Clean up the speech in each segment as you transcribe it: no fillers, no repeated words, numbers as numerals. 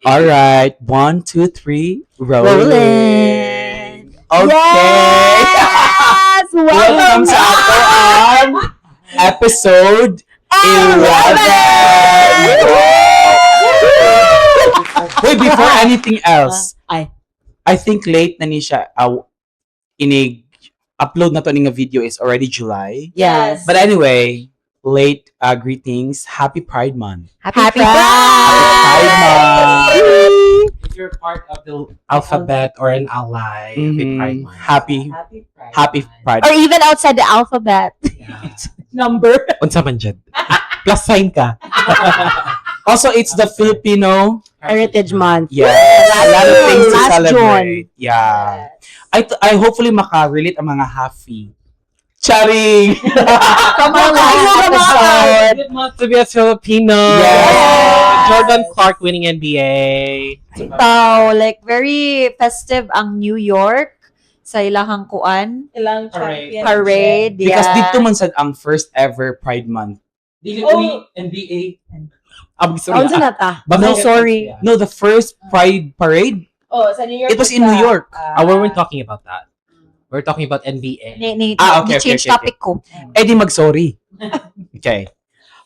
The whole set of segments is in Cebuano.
All right. One, two, three. Rolling. Rolling. Okay. Yes! Welcome Welcome sa ato ang episode 11! Wait, before anything else, Ay. I think late na ni siya, inig upload na to ni nga video is already July. Yes. But anyway, late greetings. Happy Pride Month. Happy, Happy Pride! Pride Month. If you're part of the alphabet or an ally, happy Pride Month. Happy Happy Pride. Happy Pride. Or even outside the alphabet. Yeah. Number. Unsa man jud? Plus sign ka. Also, it's the Filipino Heritage Month. Yes, a lot of things to Last celebrate. Yeah. I hopefully maka-relate ang mga happy. Charing! Come on, last episode. Good month to be a Filipino. Yes. Jordan Clark winning NBA. So, like, very festive ang New York sa ilahang kuan. Ilang Parade. champion. Parade. Because yeah. dito man sad ang first ever Pride Month. Dili Oh. ni NBA. I'm sorry. Unsa na ta? Basta- No, sorry. Yeah. No, the first Pride Parade. Oh, sa New York. It was in New York. Ah, we weren't talking about that. We're talking about NBA. Ni, Ah, okay, ni change okay, topic ko. Eh di mag-sorry. Okay.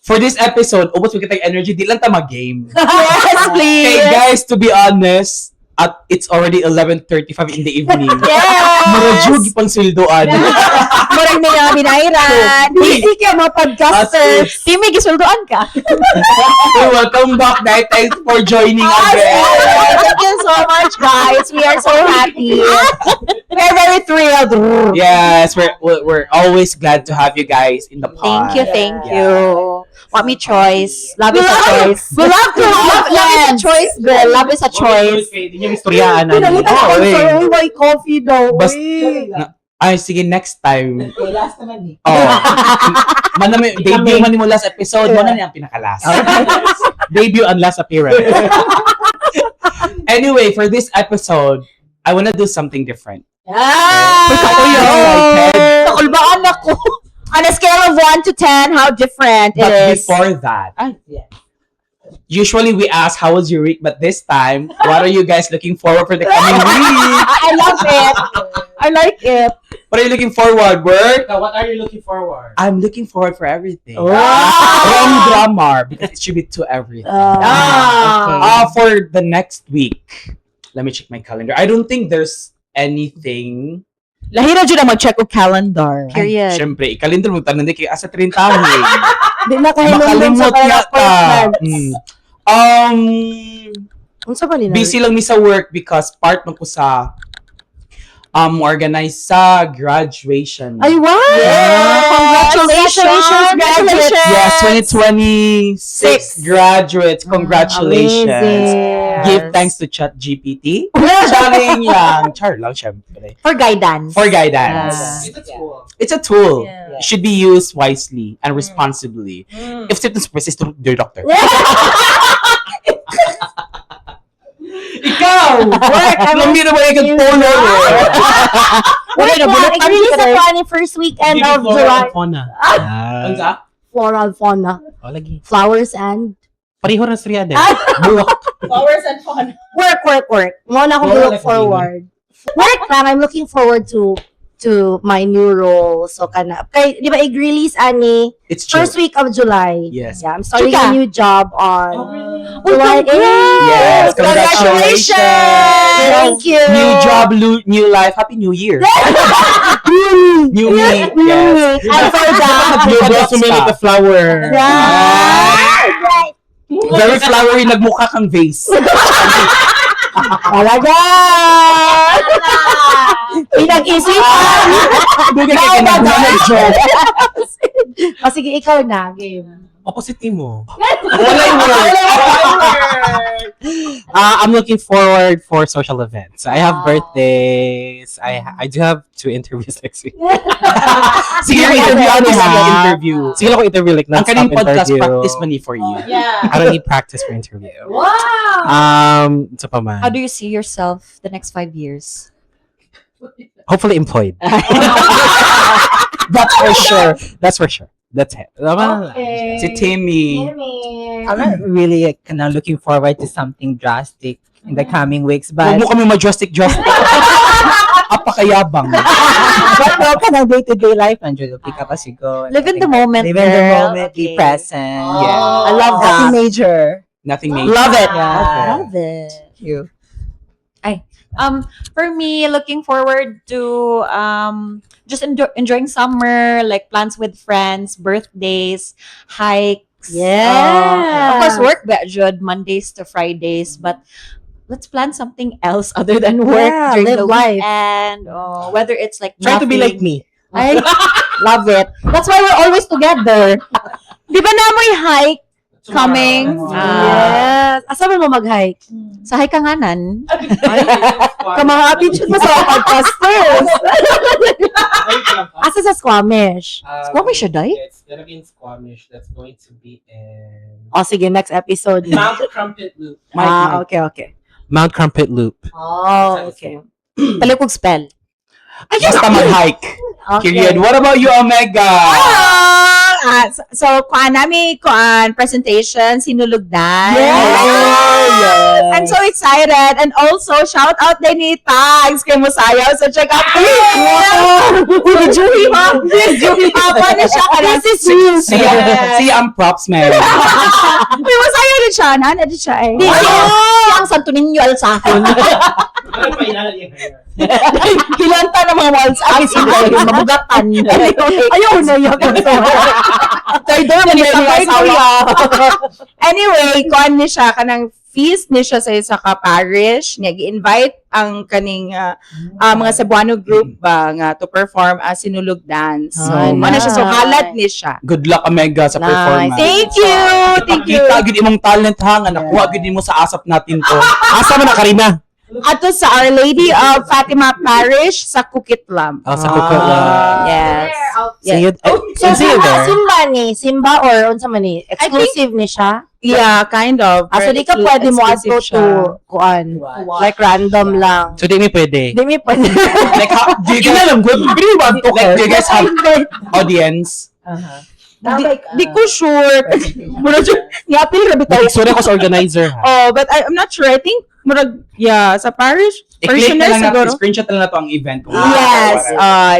For this episode, ubos mo kitang energy, di lang ta mag-game. Yes, please. Okay, guys, to be honest, at it's already 11:35 in the evening. Yes! Murag pang sweldoan. Murag may mga binayran. Busy ka mga podcaster. As is. Timmy, gisuldoan ka. Hey, welcome back, Dai. Thanks for joining again. Thank you so much, guys. We are so happy. We're very thrilled. Yes, we're always glad to have you guys in the pod. Thank you, thank Yeah. you. Want me choice. Love is a choice. We love to have Love is a choice, girl. Love is a choice. Hindi niyo istoryaan. Pinalitan Oh, ako eh. sa uy, why coffee daw. Uy. Ay, sige, next time. Okay, last naman eh. Oh. Man na may, debut man mo last episode, mo na niya ang pinakalas. Debut and last appearance. Anyway, for this episode, I wanna do something different. Ah! Excited. Nakulbaan ako. On a scale of 1 to 10, how different it But is. before that, Ay, yeah. Usually we ask how was your week, but this time, what are you guys looking forward for the coming week? I love it. I like it. What are you looking forward? Work? What are you looking forward? I'm looking forward for everything. Oh. Wrong grammar because it should be to everything. Ah. For the next week, let me check my calendar. I don't think there's anything. Lahi ra jud ang mag-check og calendar. Period. Siyempre, i-calendar mo tanan di kay asa 30 eh. Di na kahinumdum sa Makalimot kaya nga ta. appointments. Unsa ba nila? Busy lang mi sa work because part man ko sa organize sa graduation. Ay, wow! Yes! Congratulations, graduates! Yes, 2026 Six. Graduates. Congratulations. Amazing. Give thanks to ChatGPT. Charing lang. Char lang, syempre. For guidance. For guidance. Ah. It's a tool. It's a tool. Yeah. It should be used wisely and responsibly. If symptoms persist, to your doctor. Ikaw! Work! I'm Lami na ba yung polo? Wala na Work bulot lang. I-release ako ani first weekend of July. Fauna. Ah. Unsa? Floral fauna. Oh, lagi. Flowers and Pareho ra istorya din. Buwak. Flowers and fauna. work, work, work. Mo na akong Floral look like forward. Work lang. I'm looking forward to my new role. So kana kay di ba i-release ani It's first true. week of July. Yes. Yeah, I'm starting Chika. a new job on Uy, July 8. Yes, congratulations! Thank you. New job, new life. Happy New Year. New me. Yes. And for that, You blossoming like a flower. right. Very flowery, nagmukha kang vase. Talaga! Pinag-isipan! Bigyan ka ng joke. O sige, ikaw na. Game. Opposite mo. Walay work. I'm looking forward for social events. I have birthdays. I do have two interviews next week. Sige, Sige, interview ano ano ha? Interview. Sige lang ko interview, like Ang non-stop kaning podcast interview. practice money for you. Yeah. I don't need practice for interview. Wow! Sa pa man. How do you see yourself the next 5 years? Hopefully employed. That's for sure. That's for sure. That's it. Okay. Si Timmy. Timmy. I'm not really kind of looking forward to something drastic in the coming weeks, Huwag but mo kami ma-drastic drastic. Apakayabang. but no, kind of day-to-day life, Andrew, you'll pick up as you go and Live in the everything. moment, Live in the girl. moment, be Okay. present. Yeah. I love that. Nothing major. Nothing major. Love it. Yeah. Love it. Thank you. For me, looking forward to just enjoying summer, like plans with friends, birthdays, hikes. Yeah. Of course, work ba jud, Mondays to Fridays, but let's plan something else other than work Yeah, during live the life. weekend. Oh, whether it's like Try to be like nothing. me. I love it. That's why we're always together. Di ba na mo'y hike coming? Ah. Yes. Asa man mo mag-hike? Sa Hikanganan. Kamangapin mo sa podcasters. Asa sa Squamish? Squamish siya, Day? It's gonna be in Squamish. That's going to be in O sige, next episode. Mount Crumpet Loop. Ah, okay. Mount Crumpet Loop. Oh, okay. Pala kong spell. Basta mag-hike. Okay. Period. What about you, Omega? Ah, so, kuan nami, kuan, presentation, Sinulog Dance. Yes! I'm so excited. And also, shout out din ni Tags kay Musayaw. So, check out. Wow! Juhi ha? Juhi ha? Paano siya? This is you. Siya, siya ang props, man. May Musayaw din siya. Nana din siya eh. Di, siya ang Santo Niño Alsahon. Hilanta ng mga walls. Ay, sige, mabugatan. Anyway, Ayaw na yun. Traidor man yung asawa. Anyway, kuan ni siya kanang feast ni siya sa isa ka parish niya gi-invite ang kaning mga Cebuano group ba nga to perform a Sinulog dance. So, Ah, mo na siya, so nice. halad ni siya. Good luck, Omega, sa Nice. performance. Thank you. Thank you. Ipakita gid imong talent ha nga nakuha gid nimo sa ASAP natin to. Asa man na, Karina? Ato sa Our Lady of Fatima Parish sa Kukitlam. Oh, sa Coquitlam. Yes. See you, So, see you simba, there. simba ni, simba or unsa man ni, exclusive ni siya? Yeah, kind of. Ah, so di ka pwede mo Exclusive adto siya. to kuan. Like random lang. So, di mi pwede. Di mi pwede. Like how, do you guys, alam ko. Pwede ba ito like, do you guys have audience? Di ko sure. Murag niapil ra bitaw. Sorry ako sa organizer, ha? Oh, but I'm not sure. I think murag yeah, sa parish I-click na parishioner lang natin, siguro. screenshot na lang nato ang event. Yes.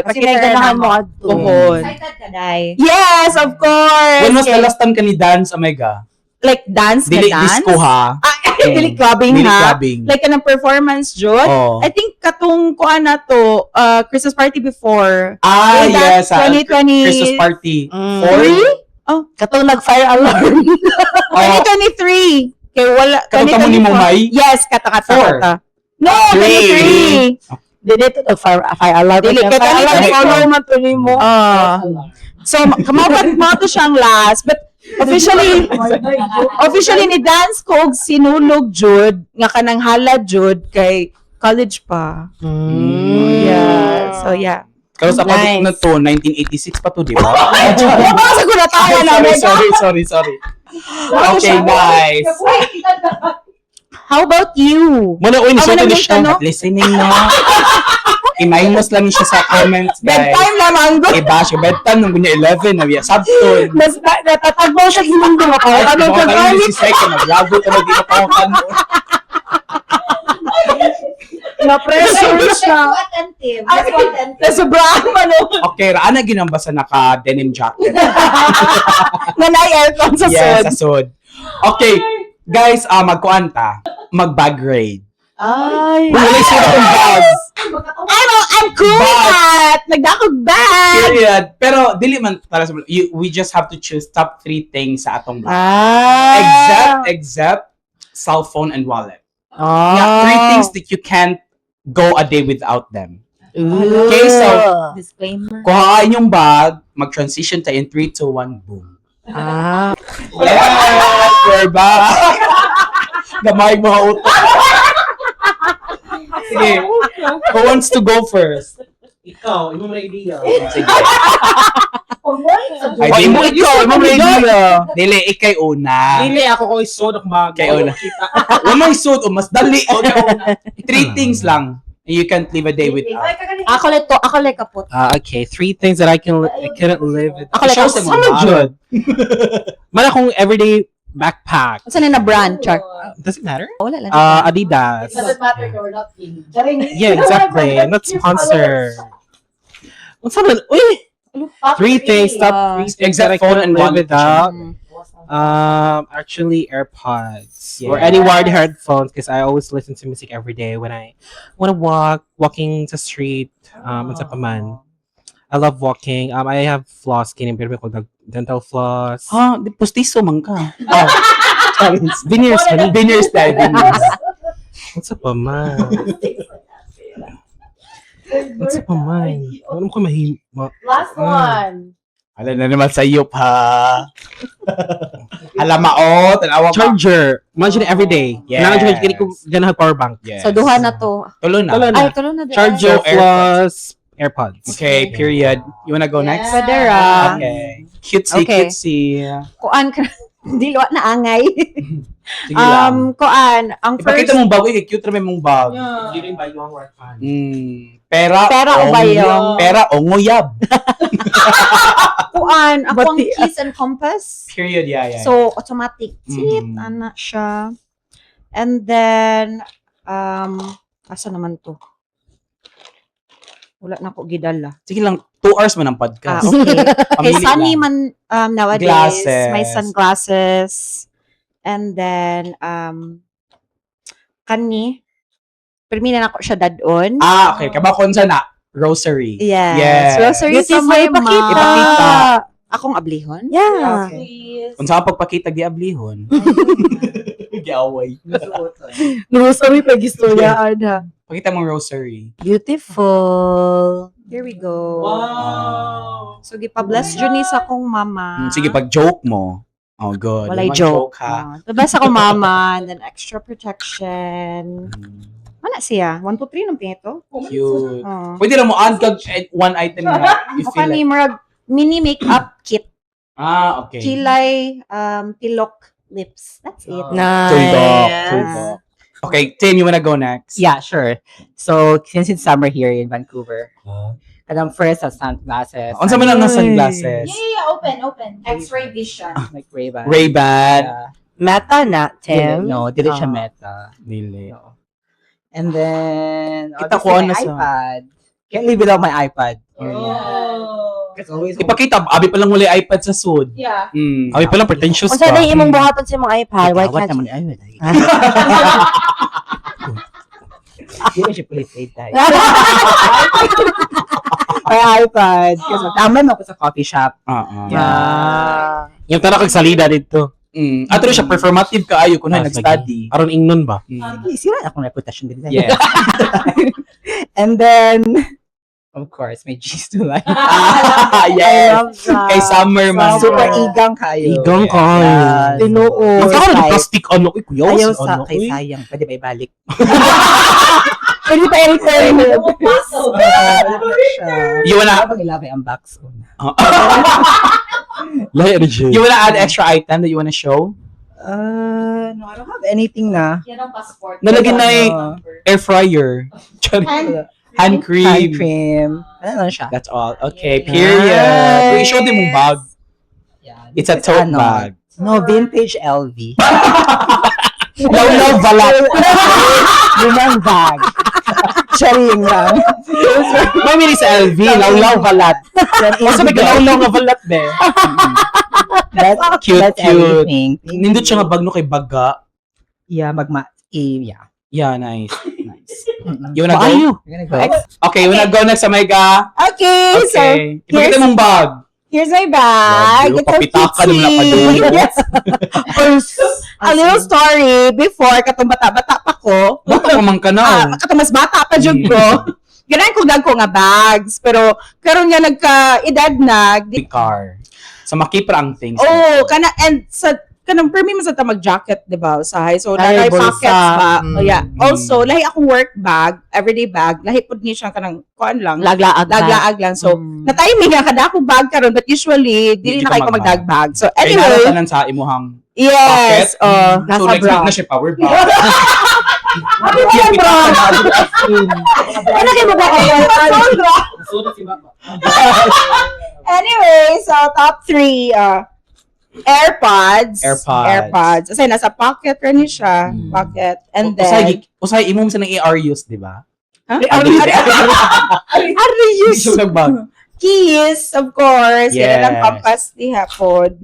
Kasi Ipakita may na ganahan mo. mo adto. Tuhon. Excited ka, Day. Yes, of course. When was the Okay. last time ka ni dance, Omega? Like dance Dili ka dance? disco ha. Ah, dili clubbing Dili ha. clubbing. Like kanang performance jud. Oh. I think katong kuan na to, Christmas party before. Ah, Way back yes. Ah, 2020 Christmas party. Mm. Four? Oh. Katong nag-fire alarm. Oh, 2023. Kay wala Katong tamo ni 2024. Momay? Yes, kata kata Four. kata. No, Three. 23. Dili to nag-fire fire alarm. Dili, kay Fire alarm 2024. follow man to nimo. Ah. So mao pa mao to siyang last, but officially ni dance ko og Sinulog jud nga kanang halad jud kay college pa. Mm. Yeah. So yeah. Karon sa Nice. nice. Na to, 1986 pa to, di ba? Baka sa natawa na. Sorry, sorry, sorry, sorry. Okay, nice. How about you? Muna, uy, Amo nisulti na ni siya. no? Not listening na. I-minus lang siya sa comments, guys. Bedtime lamang go. Iba siya. Bedtime nung gunya 11 na sabton. Mas natatagbaw siya gimundo ako. Ay, Ano mga ka kayo si Sek, naglagot na di na pa ako kano. Na-pressure siya. Too attentive. Too attentive. Nasobrahan man no. Okay, raana ginambasa naka denim jacket. Nga naay aircon sa Yes, sud. sa sud. Okay, guys, magkuan ta. Mag-bag raid. Ay. Wala siya akong bag. I'm cool with Bag. that. Nagdakog bag. Period. Pero dili man para sa you, we just have to choose top three things sa atong bag. Ah. Except cell phone and wallet. Oh. Yeah, three things that you can't go a day without them. Okay, so Disclaimer. kuha inyong bag, mag-transition tayo in 3, 2, 1, boom. Ah. Yes, we're back. Gamay mga utok. Sige. Who wants to go first? Ikaw, imo mo na idea. Sige. Ay, Oh, imo ikaw, imo mo na idea. Dili, ikay una. Dili ako ko isod ak mag. Kay una. Wa may suit, o mas dali. Three things lang you can't live a day without. Ako like to, ako like kapot. Ah, okay. Three things that I couldn't live with. Ako like Show sa Sama mga jud. Man akong everyday Backpack. Unsa na brand, Char? Does it matter? Wala lang. Adidas. It doesn't matter if we're not paying. Charing. Yeah, exactly. Not sponsor. What's up? Uy! Top Three things. Top three things Except that I phone couldn't and live wallet. without. Mm. Actually, AirPods or Yeah. any wired headphones because I always listen to music every day when I want to walk, walking the street. Unsa pa man. I love walking. I have floss, kini pero ko dental floss. Ha, di pustiso man ka. Oh. Sorry. Veneers, honey. Veneers tayo, veneers. Unsa pa man? Unsa pa man? Wala mo ko mahi ma- Last one. Ala na naman sa iyo pa. Ala mao, tanawa pa. Charger. Imagine every day. Yes. Kailangan jud kini ko ganahag power bank. Yes. So duha na to. Tulo na. Tulo na. Ay, tulo na. Di ay. Charger So, AirPods. plus AirPods. Okay, period. You wanna go next? Pwede ra. Okay. Cutesy, Okay. cutesy. Kuan ka. Di wa na angay. Sige lang. Kuan, ang first Ipakita mong bag. Uy, kay cute ra may mong bag. Yeah. Giving by yung work fund. Pera, Pera o bayong? Pera o nguyab. Kuan, ako ang Bati- keys and compass. Period, yeah. So automatic tip ana siya. And then asa naman to? Wala na ko gidala. Sige lang, 2 hours man ang Ah, podcast. okay. Okay, Pamili sunny lang. man nowadays. Glasses. My sunglasses. And then kani permi na nako siya dadon. Ah, okay. Kabakon sa na. Rosary. Yes. Yes. Rosary sa Beautiful, my ipakita. mom. Ipakita. Akong ablihon? Yeah. Okay. Please. Kung saan pagpakita, giablihon. Giaway. Rosary pag istoryaan ha. Pakita mong rosary. Beautiful. Here we go. Wow. So gipa-bless jud ni sa akong mama. Sige, pag joke mo. Oh, good. Walay Yung joke. ha. Ah, bless ako mama and then extra protection. Wala siya. 1, 2, 3 nung pinito. Cute. Oh. Pwede na mo add kag eh, one item na you Okay feel ni like. murag mini makeup kit. Ah, okay. Kilay pilok lips. That's it. Nice. Tuldok. Tuldok. Okay, Tim, you wanna go next? Yeah, sure. So, since it's summer here in Vancouver, kanang first sa sunglasses. Unsa man ang Ay. sunglasses? Yeah, open, open. X-ray vision. Like Ray-Ban. Ray-Ban. Yeah. Meta na, Tim. Dili, no, dili siya Ah. meta. Dili. No. And then, Kita ko obviously, ano my sa- iPad. Can't live without my iPad. Oh. It's always Ipakita, abi pa lang wala iPad sa sud. Yeah. Abi pa lang pretentious Unsa ka. na imong buhaton sa imong iPad? Why Why can't naman ay Di ba siya police aid tayo? My iPad. Kasi tama mo ako sa coffee shop. Oo. Yeah. Yung tara kag salida dito. Ato siya performative kaayo kun Ah, nag-study. Aron ingnon ba? Sige, sira akong reputation din. Yes. And then, of course, may G's to life. Ah, I yes. love that. Kay summer man. Super igang kayo. Igang kayo. Yes. Tinuod. Ang tao Life. plastic ano uy kuya Ayaw si sa ano kay uy. sayang. Pwede ba ibalik? Pwede pa i-return. You wanna Habang ilabay ang box. Lahi ano siya. you wanna add extra item that you wanna show? No, I don't have anything na. Yan ang passport. Nalagyan na eh. Ano, Air fryer. Hand, hand cream. Hand cream. Ano lang siya? That's all. Okay, period. Nice. Uy, show din mong bag. Yeah, It's a this is tote ano, bag. No, vintage LV. Lawlaw balat. Lumang bag. Charing lang. May mini sa LV, lawlaw balat. O sa may lawlaw nga balat be. That's, Cute, that's cute. everything. Thank Nindot you. siya nga bag no kay baga. Yeah, magma... Eh, yeah. Yeah, nice. Nice. Mm-mm. You wanna go? Maayo. We're gonna go. Okay, you wanna go next sa Mega? Okay, so Okay. Ipakita mong bag. here's my bag. Grabe, It's so papitaka naman na cutesy. padulong. Yes. A little story before katong bata-bata pa ko. Bata pa man ka na. Ah, katong mas bata pa jud ko. Ganahan ko dagko nga bags, pero karon nga nagka-edad na, di Car. Sa makipra ang things. Oh, kana and sa kanang permi man sa ta mag-jacket, 'di ba? Usahay. So Ay, lahi bulsa. pockets ba. Mm. Oh, yeah. Also, lahi akong work bag, everyday bag, lahi pud ni siya kanang kuan lang, Laglaag. laglaag lang. So Mm. na-timing nga kada akong bag karon but usually dili Di na ka kay ko mag-bag. magdagbag. So Kay anyway, tanan sa imuhang yes, pocket. oh. So Nasa next bra. week na siya power bank. Ano kayo magkakaroon? Anyway, so top 3 AirPods. AirPods. AirPods. Kasi nasa pocket rin ni siya. Pocket. And then, Usay imo sa nang AR use, di ba? Huh? Ah, di ba? Are Hindi use siya nagbag. Keys, of course. Yes. Yan ang pampas diha pod.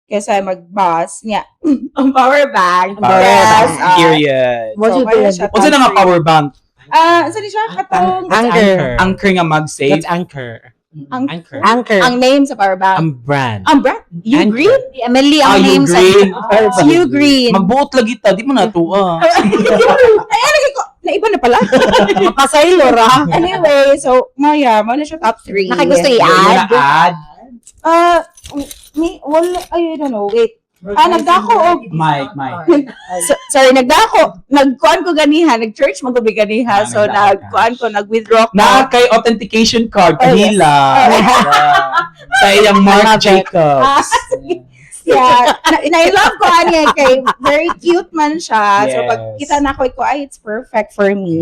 Kesa mag-bus niya. Ang power bank. Power Yes. bank. Ah, Period. What so, you wala doing? siya Unsa na nga top three. power bank? Ah, saan siya? Katong Anchor. Anchor nga MagSafe. That's Anchor. Ang- Anchor. Anchor. Ang name sa power bank. Ang brand. Ang brand? You Anchor. Green? Emily, Ah, ang you name sa green. You Green. Magbuot lagi ta, di mo na tuwa. Ay, ano ko? Naiba na pala. Mapasaylo ra. Anyway, so, Maya, mo na siya top 3. Nakigusto Yun i-add? na add. Ah, me, wala, ay, I don't know, wait. Ah, nagdako og Mike, Mike. So, sorry, nagdako, nagkuan ko ganiha, nag-church man ko bi ganiha, Ah, so nagdako ka. nagkuan ko, nag-withdraw ko. Na kay authentication card Oh, yes. kahila. Sa iyang Mark I love it. Jacobs. Yeah, na, love ko ani kay very cute man siya. So pag kita na ko, ay, it's perfect for me.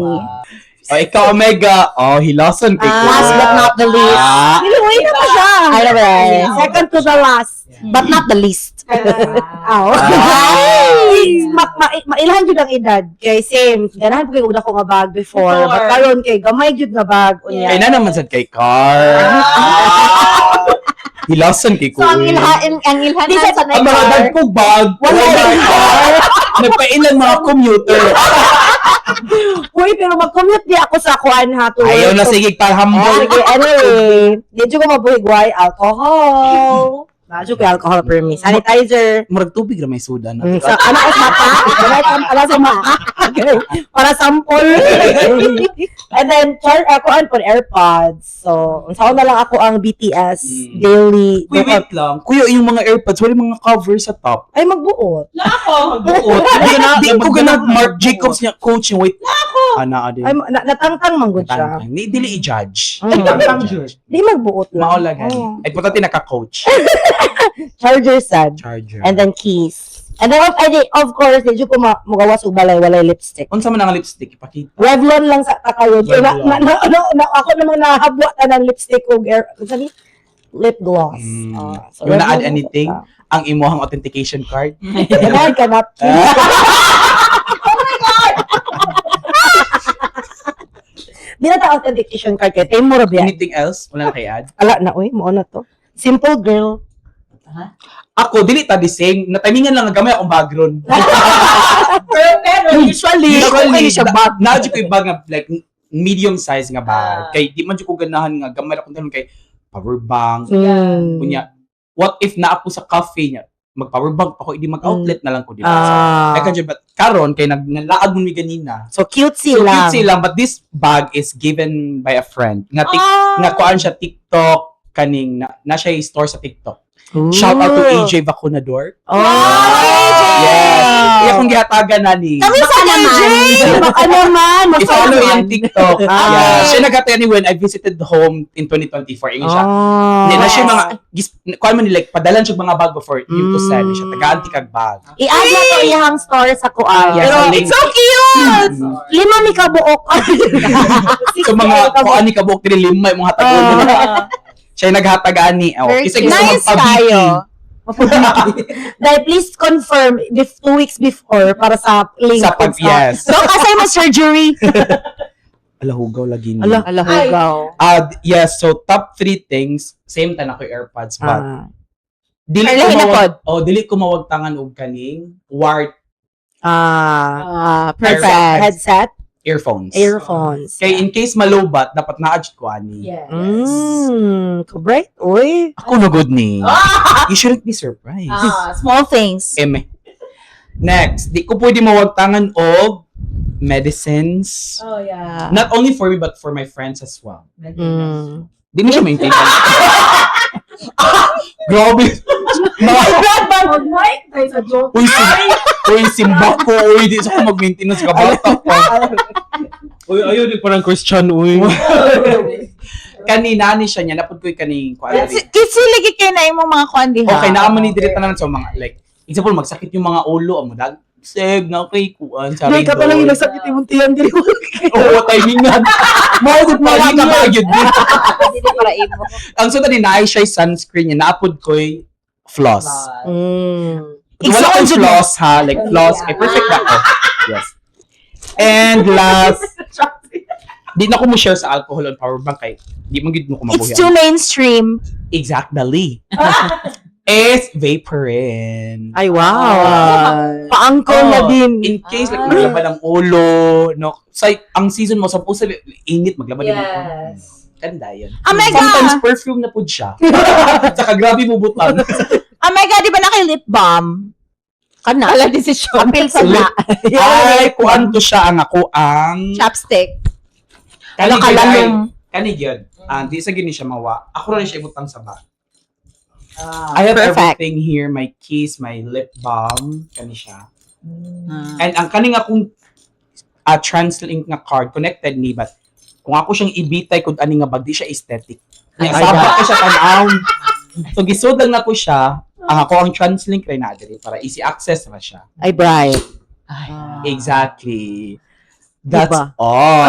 Oh, ikaw Omega. Oh, hilason kay ko. Last but not the least. Ah. Niluwi na pa siya. I know, right? Second to the last, but not the least. Aw. Ah. Mailhan jud ang edad kay same. Ganahan po kay og dako nga bag before, Before. but karon kay gamay jud nga bag unya. Kay na naman sad kay car. Ah. Hilason kay ko. So, ang eh. ilhan, ang ilhan Di sa Ang mga dagkog bag, Wala. wala car. Nagpailan mga commuter. Uy, pero mag-commute di ako sa kuan ha to. Ayaw na sige Ah, humble. sige, anyway, di jud ko mabuhigway alcohol. Medyo kay alcohol per me. Sanitizer. Murag tubig ra may soda na. So, ano ko sa mata? Ano sa mata? Okay. Para sample. And then, kuan po, AirPods. So, unsaon na lang ako ang BTS daily. Uy, wait lang. Kuya, yung mga AirPods, wala yung mga cover sa top. Ay, magbuot. Buot. Di ko ganag Mark Jacobs niya, coach niya. Wait. Ana, adi. Ay, natangtang man gud siya. Tangtang. Ni dili i-judge. Di magbuot lang. Maula gani. Oh. Ay punta tinaka-coach. Charger sad. Charger. And then keys. And then, of course, di jud ko mugawas og balay, walay lipstick. Unsa man ang lipstick ipakita? Revlon lang sa takayon. Na, Revlon. na, ako namang nahabwa ta ng lipstick og air, unsa ni? Lip gloss. Ah, so You wanna Revlon add lang sa anything? ta. Ang imuhang authentication card. Ganahan ka napkin. Oh my God! Di na ta authentication card kay Temo ra biya. Anything else? Wala na kay add? Ala na oy, mo na to. Simple girl. Ako, dili ta the same. Natimingan lang nga gamay akong background. Pero usually, Usually, na ko yung bag nga, like, medium size nga bag. Kay, di man jud ko ganahan nga, gamay akong tanon kay power bank. Unya, what if naa po sa cafe niya? Mag power bank pa ko, hindi mag-outlet na lang ko, di ba? So, I can but karon kay naglaag mo mi ganina. So cutesy So lang. cutesy lang, but this bag is given by a friend. Nga nga kuan siya TikTok kaning na siya store sa TikTok. Shout out to AJ Vacunador. Oh. Yes. Iya kong gihatagan na ni. Kami sa AJ. Baka naman. I-follow yung TikTok. Ah. Yeah. Siya naghatag ni when I visited home in 2024. Ingon siya. Oh. Hindi na siya mga kuan man ni like padalan siya mga bag before you to send siya. Tagaan ti kag bag. I-add na to iyang store sa kuan. Yes, Pero ang link. it's so cute! 5 mi kabuok. So mga kuan ni kabuok diri 5 imong hatagon. Siya yung naghatagaan ni. Oh, Very kasi gusto cute. Nice magpa-beauty. kayo. Dahil please confirm 2 weeks before para sa link. Sa pag, yes. So, kasi mo surgery. Ala, hugaw lagi ni. Ala. Ala, hugaw. Yes, so top three things, same tan ako yung AirPods, but dili Ay, ko lahi na mawag, oh, dili ko mawagtangan og kaning wired Ah, perfect. Headset, earphones. earphones. Kay in case malobat, dapat na-adjust ko ani. Yes. Correct. Uy. Ako na good ni. You shouldn't be surprised. Ah, small things. Eme. Next, di ko pwede mawagtangan og medicines. Oh, yeah. Not only for me but for my friends as well. Di mo siya maintindihan. Grabe. Mag-mic tayo sa joke. Uy, uy, simba ko. Uy, di sa ko mag-maintenance ka bata pa. Uy, ayaw, di parang Christian, uy. Kanina ni siya niya, napod ko'y kaning kuan. Kitsi lagi kay na imong mga kuan diha. Okay, naamo ni diri tanan sa mga like example magsakit yung mga ulo amo dag seb na kay kuan sa Dahil ka palang inagsakit imong tiyan diri. Oo, timingan. Mao gud mao ka ba gyud. Dili para imo. Ang so tani naay siya sunscreen niya naapod ko'y Floss. Wala akong floss ha, like floss. Eh, perfect na ako. Yes. And last, di na ko mo share sa alcohol on power bank kay di man gid mo ko mabuhi. It's too mainstream. Exactly. Is Vaporin. Ay, wow. Paangkol na Oh, din. In case like maglaban ang ulo, no. Sa ang season mo sa pusa init maglaban din ang ulo. Yes. Ganda yun. Oh my God! Sometimes perfume na pud siya. Saka grabe mo butang. Oh my God, di ba na kay lip balm? Kana. Wala desisyon. Apil sa na. Ay, kuan to siya ang ako ang Chapstick. Kani gyud kalalom. Kani gyud. Ah, di sa gini siya mawa. Ako rin siya ibutang sa bag. I have Perfect. everything here, my keys, my lip balm, kani siya. And ang kaning akong TransLink nga card connected ni but kung ako siyang ibitay kung ani nga bag di siya aesthetic. Nya Ay, saba ko siya tan-aw. So gisud lang nako siya. Ang ako ang TransLink rin na diri para easy access ra siya. Ay, bright. Exactly. That's Diba? all.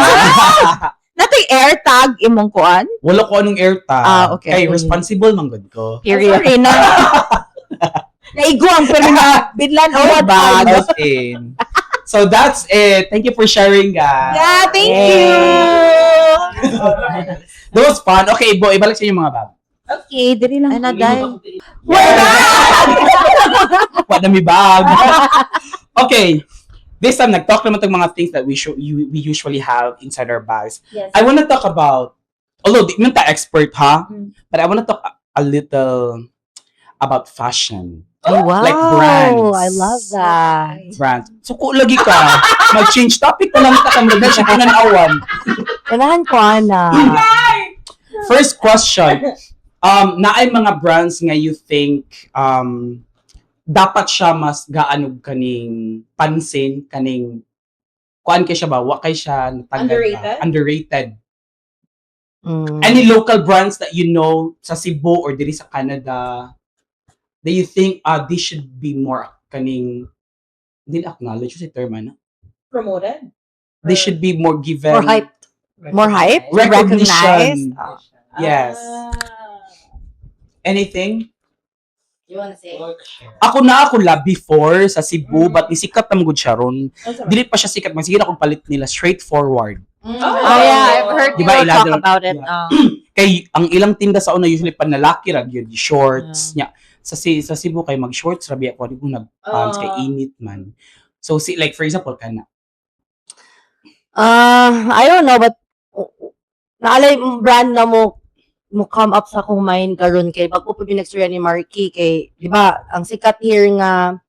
Natay air tag imong kuan? Wala ko anong airtag. Ah, okay. Kay responsible man gud ko. Period. Sorry na. Naigo ang pero na bidlan o bag. As in. So that's it. Thank you for sharing, guys. Yeah, thank you. That was fun. Okay, Bo, ibalik sa inyo mga bag. Okay, diri lang. Ay, naday. Wala mi bag. Okay. This time, nag-talk naman tong mga things that we usually have inside our bags. Yes. I wanna talk about, although di man ta expert, ha? But I wanna talk a little about fashion. Ay, wow. Like brands. I love that. Brands. So, kung lagi ka, mag-change topic na lang ta kang na siya kinanawan. Ganahan ko, ana. First question. Naay mga brands nga you think dapat siya mas gaanog kaning pansin kaning kuan kay siya ba wa kay siya natanggal ba? Underrated? Underrated. Any local brands that you know sa Cebu or diri sa Canada that you think this should be more kaning dili acknowledge si term ano? Promoted? They should be more given More hyped. More hype? Recognition. Recognized? Yes. Ah. Anything? You wanna say? Ako na ako la before sa Cebu, but nisikat na gud siya ron. Dili pa siya sikat, man sige na akong palit nila straightforward. Oh, yeah. I've heard Di ba, people talk ilalim- about it. Yeah. Ah. Kay ang ilang tinda sa una usually panlalaki ra gyud, shorts nya. Sa Cebu kay mag shorts ra biya ko di ko nag pants kay init man. So si like for example kana. Ah, I don't know, but naalay brand na mo come up sa akong mind karon kay bago pa binagstorya ni Marky kay di ba ang sikat here nga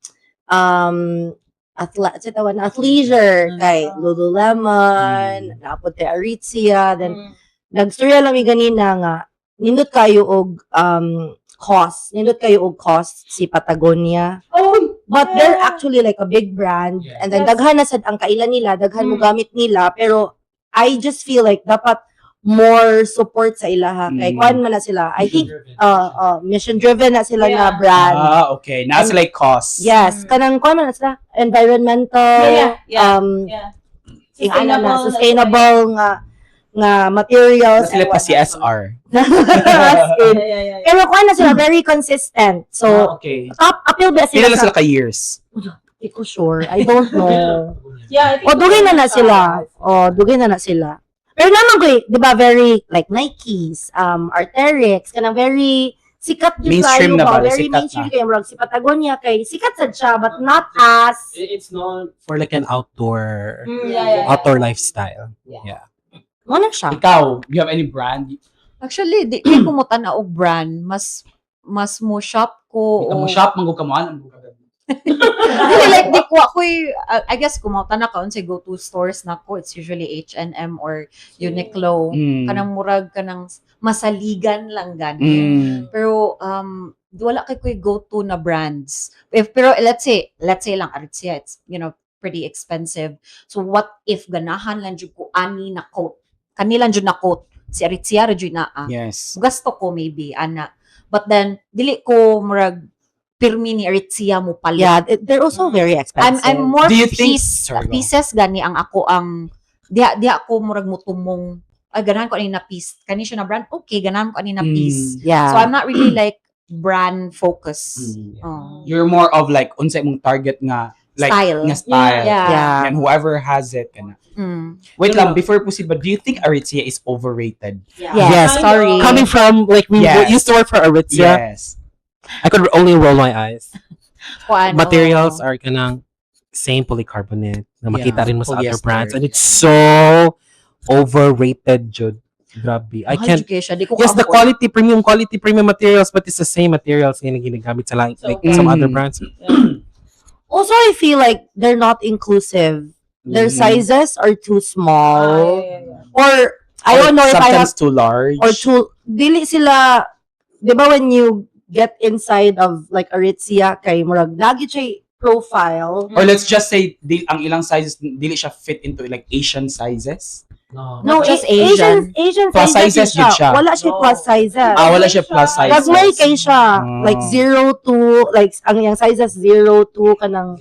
sa tawag na athleisure kay Lululemon, naapod kay Aritzia, then nagstorya lang mi ganina nga nindot kayo og cost, nindot kayo og cost si Patagonia. Oh, But they're actually like a big brand. And then daghan na sad ang kailan nila, daghan mo gamit nila, pero I just feel like dapat more support sa ilaha. Kay kuan man na sila. I think mission driven na sila na brand. Ah, okay. Nasa like cost. Yes, kanang kuan man na sila, environmental ing-ana na, sustainable nga materials. Na sila pa CSR. As in, Yeah. pero kuan na sila very consistent. So Ah, okay. top appeal ba sila Pila na sa sila ka years? Di ko sure. I don't know. Yeah, I think O, dugay na na sila. O, dugay na na sila. Pero naman ko, eh, di ba, very, like, Nikes, Arc'teryx, kanang very, sikat yun Mainstream kayo na ba? Very Sikat mainstream na. kayo. Murag si Patagonia kay, sikat sad siya, but not as, It's known for like an outdoor Yeah. outdoor lifestyle. mo na siya. Ikaw, you have any brand? Actually, di ko mo tan-aw og brand. Mas mo shop ko. Ikaw mo shop, manggug ka mo, ano, manggug ka. Dili like di ko ako I guess kung mautan ka unsay go to stores nako, it's usually H&M or Uniqlo. Kanang murag kanang masaligan lang gani. Pero wala kay ko'y go to na brands. If pero let's say lang Aritzia, it's pretty expensive. So what if ganahan lang jud ko ani na coat? Kani lang jud na coat. Si Aritzia ra jud naa. Gasto ko maybe ana. But then dili ko murag pirmi ni Aritzia mo palit. Yeah, they're also very expensive. I'm more Do you think- piece, Sorry, go. pieces gani ang ako ang diha ako murag mutumong ay ganahan ko ani na piece kani siya na brand, okay, ganahan ko ani na piece. So I'm not really like brand focus. Oh. You're more of like unsa imong target nga like Style. nga style. Yeah. And whoever has it kana. Wait lang, before proceed, but do you think Aritzia is overrated? Yeah. Yes. Sorry. Coming from, like, we used to work for Aritzia. Yes. I could only roll my eyes. Kuan, Materials oh. are kanang same polycarbonate na makita rin mo sa other Polyester. brands and it's so overrated, jud. Grabe. I Mahal can't. jud kaayo siya. Di ko Yes, the ka-afford. quality, premium materials, but it's the same materials nga ginagamit sa lang, like some other brands. Also, I feel like they're not inclusive. Their sizes are too small. Or, I Or don't know if I have sometimes too large. Or too, dili sila, di ba, when you get inside of like Aritzia, kay murag lagi siya profile. Or let's just say di, ang ilang sizes dili siya fit into like Asian sizes. No. No, Not just Asian Asian Plus sizes, sizes yun siya. Wala siya No. plus sizes. Ah, wala siya plus sizes. Gagmay kay siya. Ah. Like 0 to, like ang iyang sizes 0 to kanang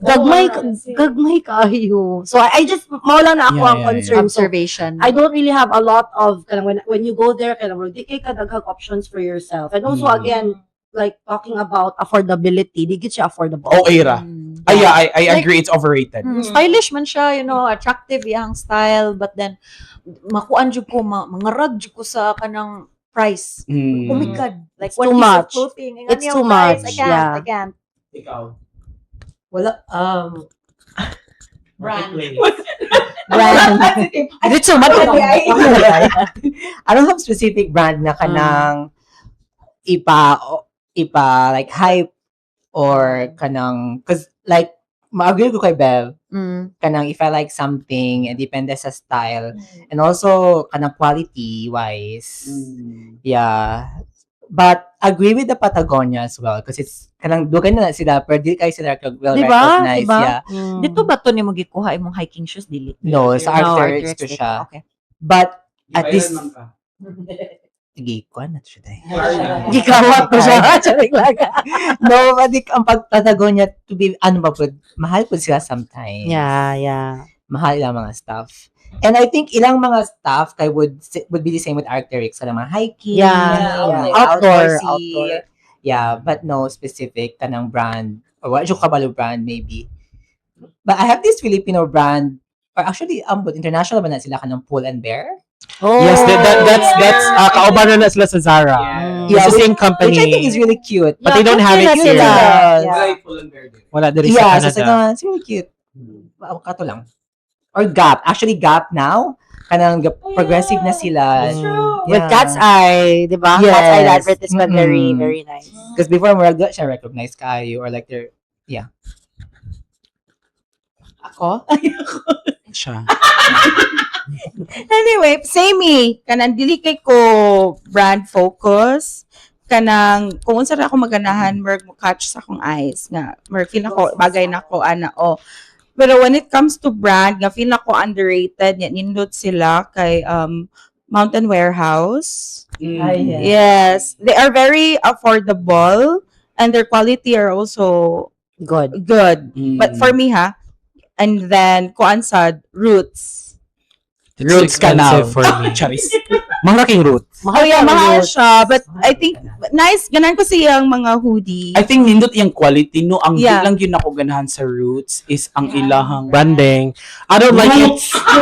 gagmay gagmay kaayo. So I just mao lang na ako ang concern. So, Observation. I don't really have a lot of kanang when you go there, kanang di kay kadaghang options for yourself. And also again, like talking about affordability, di gid siya affordable. Oh, era. Ah, yeah, I agree it's overrated. Stylish man siya, attractive iyang style, but then makuan jud ko, mangarag jud ko sa kanang price. Oh my God, like It's one too piece of much. clothing. Ang It's ano yung too price? much, I can't, yeah. I can't. Ikaw. Wala, Brand. Brand. Dito, I don't have specific brand na kanang ipa like hype or kanang, 'cause like ma-agree ko kay Bev, kanang if I like something and depende sa style and also kanang quality wise. Yeah. But agree with the Patagonia as well because it's kanang dugay na sila pero di kayo sila well Diba? recognized. Diba? Yeah. Dito ba to nimo gikuha imong hiking shoes, dili? No, sa No, Arc'teryx to Arc'teryx siya. dito. Okay. But at least sige, kuan na siya tayo. Gikawat ko siya. Charing lang. No, but ang pag Patagonia to be ano ba po, mahal po sila sometimes. Yeah. Mahal ilang mga stuff. And I think ilang mga staff kay would be the same with Arc'teryx sa mga hiking, Outdoor, outdoorsy. outdoor. Yeah, but no specific kanang brand or what yung kabalo brand maybe. But I have this Filipino brand or actually ambot international ba na sila kanang Pull and Bear? Oh. Yes, that's kauban na sila sa Zara. Yeah, It's the same company. Which I think is really cute. But they don't have Okay it na here. sila. Yeah. Wala diri Yeah, sa so Canada. it's really cute. Wow, kato lang. Or Gap. Actually, Gap now, kanang progressive na sila. That's true. With Cat's Eye, di ba? Cat's Eye, the Yes. advertisement, very, very nice. Because before, murag di siya recognize kayo or like they're, yeah. Ako? Siya. Anyway, same. Kanang dili kay ko brand focus. Kanang kung unsa ra ako maganahan, murag mo catch sa akong eyes nga murag feel nako bagay nako ana o. Pero when it comes to brand, nga feel nako underrated nya nindot sila kay Mountain Warehouse. Ay, yeah. Yes, they are very affordable and their quality are also Good. good. But for me ha, and then kuan sad Roots. It's too Roots Canal. expensive for me. Charis. Malaking Roots. Oh yeah, mahal siya. But I think, nice. Ganan ko siyang mga hoodie. I think nindot yung quality no, ang di lang yun ako ganahan sa Roots is ang ilahang Branding. I don't like it.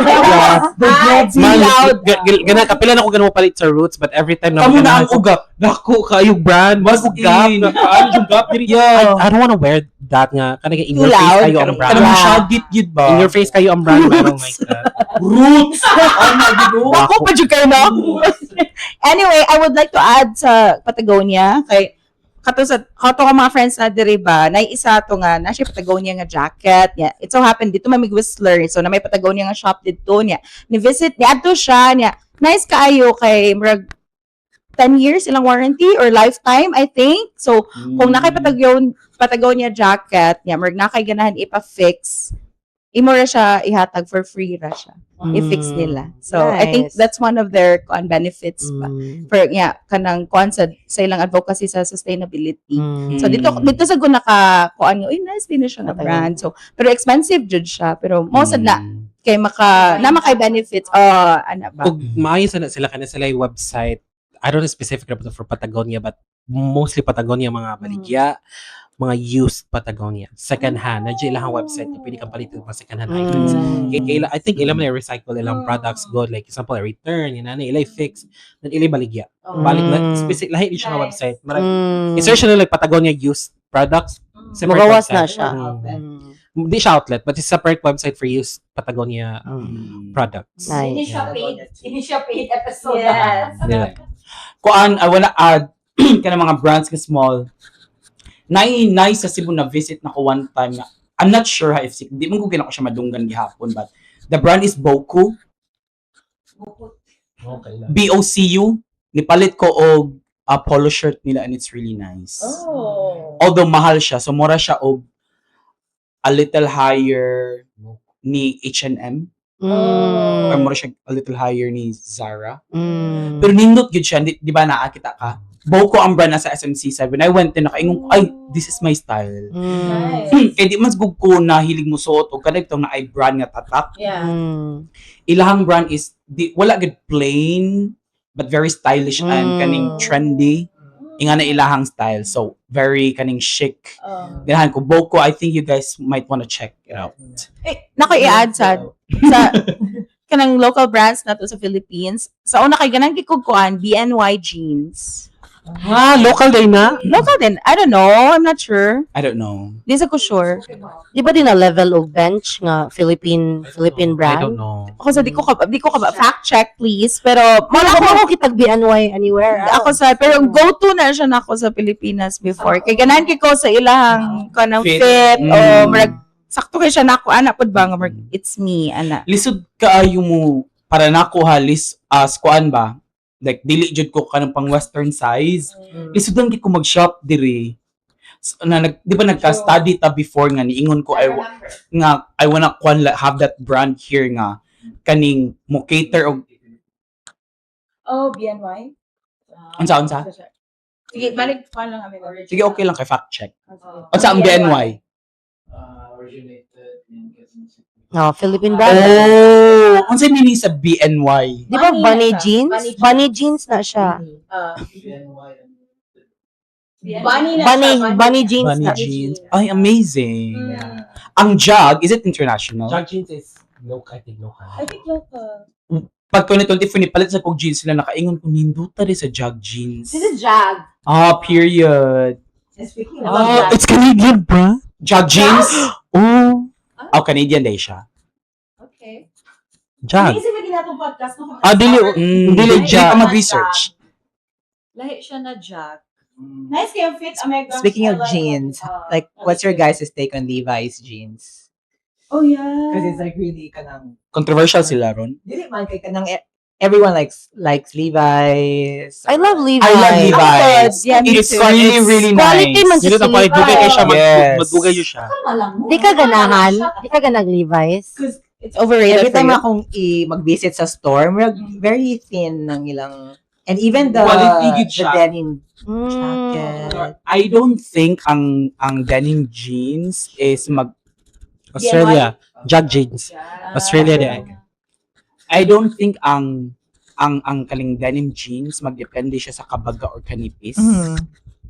Yeah. Ah, it's Man, loud. gana, kapila na ko ganun palit sa Roots, but every time na Kamo na ang maganahan ko, ugap. Dako kayo brand, mas Mas ugap, in. ano yung gap diri. I don't wanna wear that nga. Kanang in your Too face loud. kayo ang brand. Kanang shagit yun ba? In your face kayo ang brand, I don't like that. Roots! Oh my God. Ako pa jud kayo, no? Anyway, I would like to add sa Patagonia kay kato sa kato ka mga friends na diri ba, nay isa to nga na siya Patagonia nga jacket niya. It so happened dito mamig Whistler, so na may Patagonia nga shop dito niya. Ni visit ni adto siya niya. Nice kaayo kay murag 10 years ilang warranty or lifetime, I think. So kung nakay Patagonia jacket niya, murag nakay ganahan ipa-fix, imo ra siya ihatag for free ra siya. I-fix nila. So I think Nice. that's one of their kuan benefits pa. For yeah, kanang kuan sa ilang advocacy sa sustainability. So dito dito sa guna ka kuan nga, uy, nice din na siya nga brand. So pero expensive jud siya, pero mo sad na kay maka na makay benefits, oh, ana ba. Ug maayo sana sila kana sila yung website. I don't know specific about for Patagonia, but mostly Patagonia mga baligya, mga used Patagonia, second hand. Nandiyan ilang website na pwede kang palitan mga second hand items. Kay I think ilang na recycle ilang products good, like example return yun na ila fix then ila baligya. Balik na specific lahi ni siya nga Nice. website. Marag i-search na like Patagonia used products. Separate Magawas na website. siya. Hindi siya outlet, but it's separate website for used Patagonia products. Nice. Hindi siya paid. Hindi siya paid episode. Yes. Yeah. Kuan, I wanna add kanang mga brands ka small. Nay nice sa Cebu na visit na ko one time nga. I'm not sure ha if di man ko gina ko siya madunggan gihapon, but the brand is Boku. Okay lang. BOCU. Nipalit ko og a polo shirt nila and it's really nice. Oh. Although mahal siya, so mura siya og a little higher ni H&M or mura siya a little higher ni Zara. Pero nindot gyud siya, di ba naakita ka? Boko ang brand na sa SMC 7. I went in, nakaingon ko, "Ay, this is my style." Nice. Kaya di man gud ko nahilig mo suot og kanay itong na ay brand nga tatak. Ilahang brand is di wala gud plain but very stylish and kaning trendy. Inga na ilahang style. So very kaning chic. Oh. Ganahan ko Boko, I think you guys might wanna check it out. Eh, nako i-add sa kanang local brands na to sa Philippines. Sa una kay ganang gikugkuan BNY jeans. Ah, local day na? Local din. I don't know. I'm not sure. I don't know. Di sa ko sure. Di ba din na level og bench nga Philippine Philippine I brand? don't know. Ako sa di ko ka fact check please. Pero Wala wala ko ko ko kitag BNY anywhere. Ako sa pero go to na siya nako sa Pilipinas before. Kay ganahan kay ko sa ilahang kanang Fit. fit, o murag sakto kay siya nako ana pud ba nga murag it's me ana. Lisod kaayo mo para nako ha lis as kuan ba? Like dili jud ko kanang pang western size. Lisod lang gid ko mag-shop diri. So, na nag, di ba nagka-study ta before nga niingon ko nga I wanna kuan have that brand here nga kaning mo cater og Oh, BNY? Unsa, unsa? Sige, balik pa lang kami. Sige, okay lang kay fact check. Unsa ang BNY? Originated in Quezon City. No, Philippine brand. Oh, unsa meaning sa BNY? Di ba Bunny bunny na siya. jeans? Bunny jeans. Bunny jeans na siya. Bunny na Bunny siya. Bunny jeans Bunny na. jeans. Ay, amazing. Ang Jag, is it international? Jag jeans is local, I think local. I think local. Pag 2024 ni palit sa kog jeans sila nakaingon ko ninduta rin sa Jag jeans. This is Jag. Ah, period. Speaking of Ah, it's Canadian, bro. Jag jeans? Oh, Oh, Canadian day siya. Okay. Jag. Amazing maging natong podcast. No? Ah, dili, Dili dili Jag. Jag. Pa mag-research. Lahi siya na Jag. Nice kayo fit. Oh my gosh. Speaking I of like jeans, it. like, what's your guys' take on Levi's jeans? Oh, yeah. Because it's like really kanang, Controversial sila ron. dili man kay kanang everyone likes Levi's. I love Levi's. I love Levi's. Yeah, me It's too. really, really Quality nice. man Dili sa ta palit dugay kay siya Yes. magdugay yun siya. Di ka ganahan? Di ka ganag Levi's? It's overrated Every for time you. akong mag-visit sa store, murag very thin ng ilang and even the Quality gid the siya. denim jacket. I don't think ang denim jeans is mag Australia. Jag jeans. Australia di ay. I don't think ang kaling denim jeans magdepende siya sa kabaga or kanipis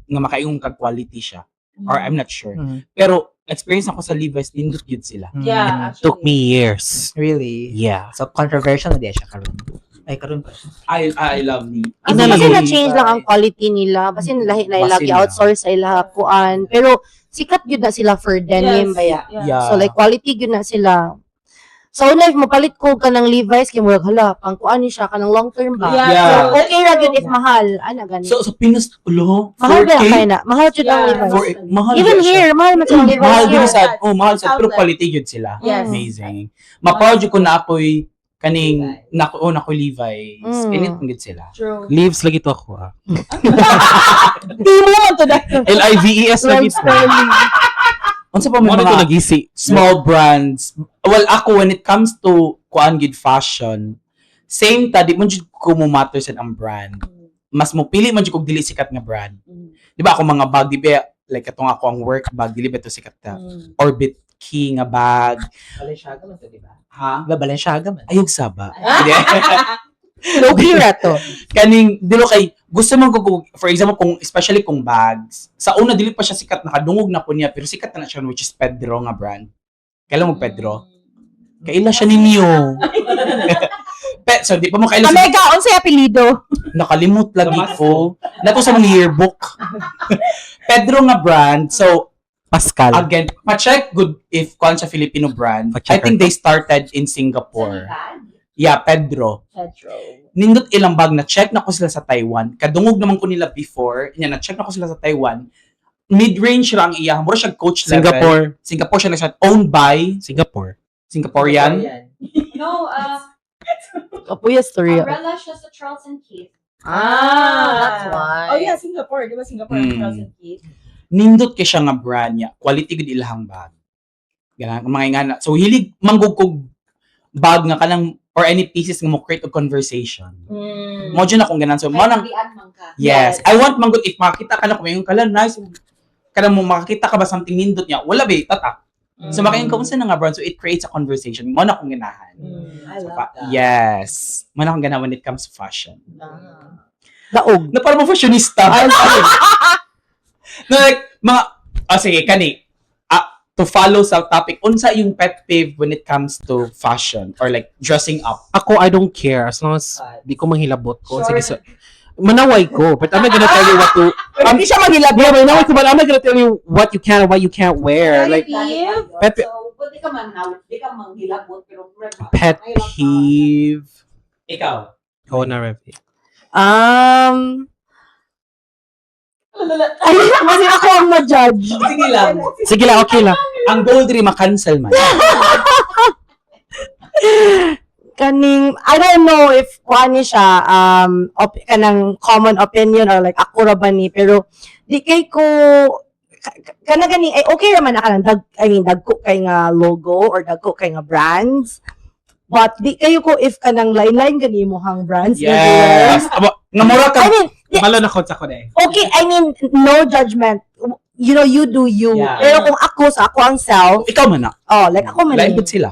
nga makaingon kag quality siya or I'm not sure. Pero experience ako sa Levi's, nindot yun sila. Yeah, It took actually. me years. Really? Yeah. So controversial na di siya karon. Ay karon pa siya. I love the Ito kasi Levi's. na-change lang ang quality nila. Basin lahi na ila Basin na. outsource sa ila kuan. Pero sikat gyud na sila for denim Yes. ba ya. Yeah. So like quality gyud na sila. So una if mapalit ko ka ng Levi's kay murag hala pang kuan ni siya kanang long term ba. Yeah. Yeah. So, okay ra gyud if mahal ana gani. So Pinas ulo Mahal ba 4K? kay na? Mahal jud ang Yeah. Levi's. For, mahal Even ba siya? here mahal man sa Levi's. Mahal here. din sa oh, mahal sa pero Outlet. quality yun sila. Yes. Amazing. Ma-proud jud ko na ako'y kaning nako oh, nako Levi's. Init man gid sila. True. Leaves lagi to ako ah. Di mo man to dahil. L-I-V-E-S lagi to. Unsa pa may Mo to mga nagisi. small brands? Well, ako when it comes to kuan gid fashion, same ta di man jud ko mo matter sa ang brand. Mas mopili man jud kog dili sikat nga brand. Di ba ako mga bag di ba like katong ako ang work bag dili ba to sikat ta? Orbit Key nga bag. Balenciaga man to, di ba? Ha? Di ba Balenciaga man? Ayog saba. Low-key ra to. Kaning dilo kay gusto man ko, for example, kung especially kung bags. Sa una dili pa siya sikat, nakadungog na ko niya, pero sikat na na siya, which is Pedro nga brand. Kailan mo Pedro? Kaila siya ninyo. So di pa mo kaila sa Omega, unsay apelyido? Nakalimot lagi ko. Nato sa mga yearbook. Pedro nga brand. So Pascal. Again, pa-check good if kwan sa Filipino brand. I Pa-check. think they started in Singapore. Yeah, Pedro. Pedro. Nindot ilang bag, na check na ko sila sa Taiwan. Kadungog naman ko nila before, nya na check na ko sila sa Taiwan. Mid-range ra ang iya, mura siya coach level. Singapore. Singapore siya nag owned by Singapore. Singaporean. No, Kapuya story. Umbrella siya sa Charles and Keith. Ah, that's why. Oh yeah, Singapore. Di ba Singapore? Charles and Keith. Nindot kay siya nga brand niya. Quality gud ilahang bag. Ganang mga ingana. So hilig manggug kog bag nga kanang or any pieces nga mo create a conversation. Mo jud akong ganan. So mo nang man ka. Yes. I want manggod if makakita ka na kung yung kala nice kada mo makakita ka ba something nindot niya, wala ba tatak. So makaingon ka, unsa na nga brand, so it creates a conversation. Mo na akong ganahan. I So, love that. yes. Mo na akong ganahan when it comes to fashion. Daog. Na parang mo fashionista. No, like, mga, oh, sige, kani, to follow sa topic, unsa yung pet peeve when it comes to fashion or like dressing up? Ako, I don't care. As long as di ko manghilabot ko. Sige, so, manaway ko. But I'm not gonna tell you what to... Pero hindi siya maghilabot. Yeah, manaway ko, but I'm not gonna tell you what you can and what you can't wear. Like, peeve? So, kung di ka man, di ka manghilabot, pero Pet peeve. Ikaw. Ikaw na, Revi. Ay, kasi ako ang ma-judge. Sige lang. Sige lang, okay lang. Ang goal diri ma-cancel man. Kaning, I don't know if kuan ni siya, kanang common opinion or like ako ra ba ni, pero di kay ko, kana gani, ay okay ra man na kanang I mean, dagko kay nga logo or dagko kay nga brands. But di kayo ko if kanang line-line gani mo hang brands. Yes. Abo, nga mura ka. I mean, Malo na ko sa ko na eh. okay, I mean, no judgment. You do you. Pero kung ako sa ako ang self, Ikaw man na. Oh, like ako man. Lain eh. pud sila.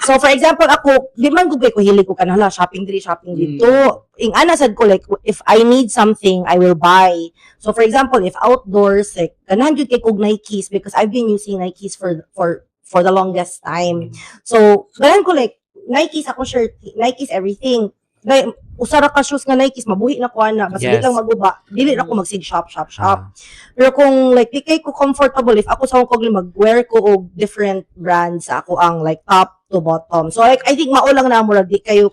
So for example, ako, di man gud kay ko hilig ko kanang hala shopping diri, shopping dito. Ing ana sad ko, like if I need something, I will buy. So for example, if outdoors, like ganahan jud kay kog Nikes because I've been using Nikes for the longest time. So ganahan ko like Nikes ako shirt, Nikes everything. Like, usa ra ka shoes nga Nikes mabuhi na ko ana, basta di lang maguba, dili ra ko magsig shop shop shop. Pero kung like di kay ko comfortable if ako sa akong mag-wear ko og different brands sa ako ang like top to bottom. So like I think mao lang na murag di kay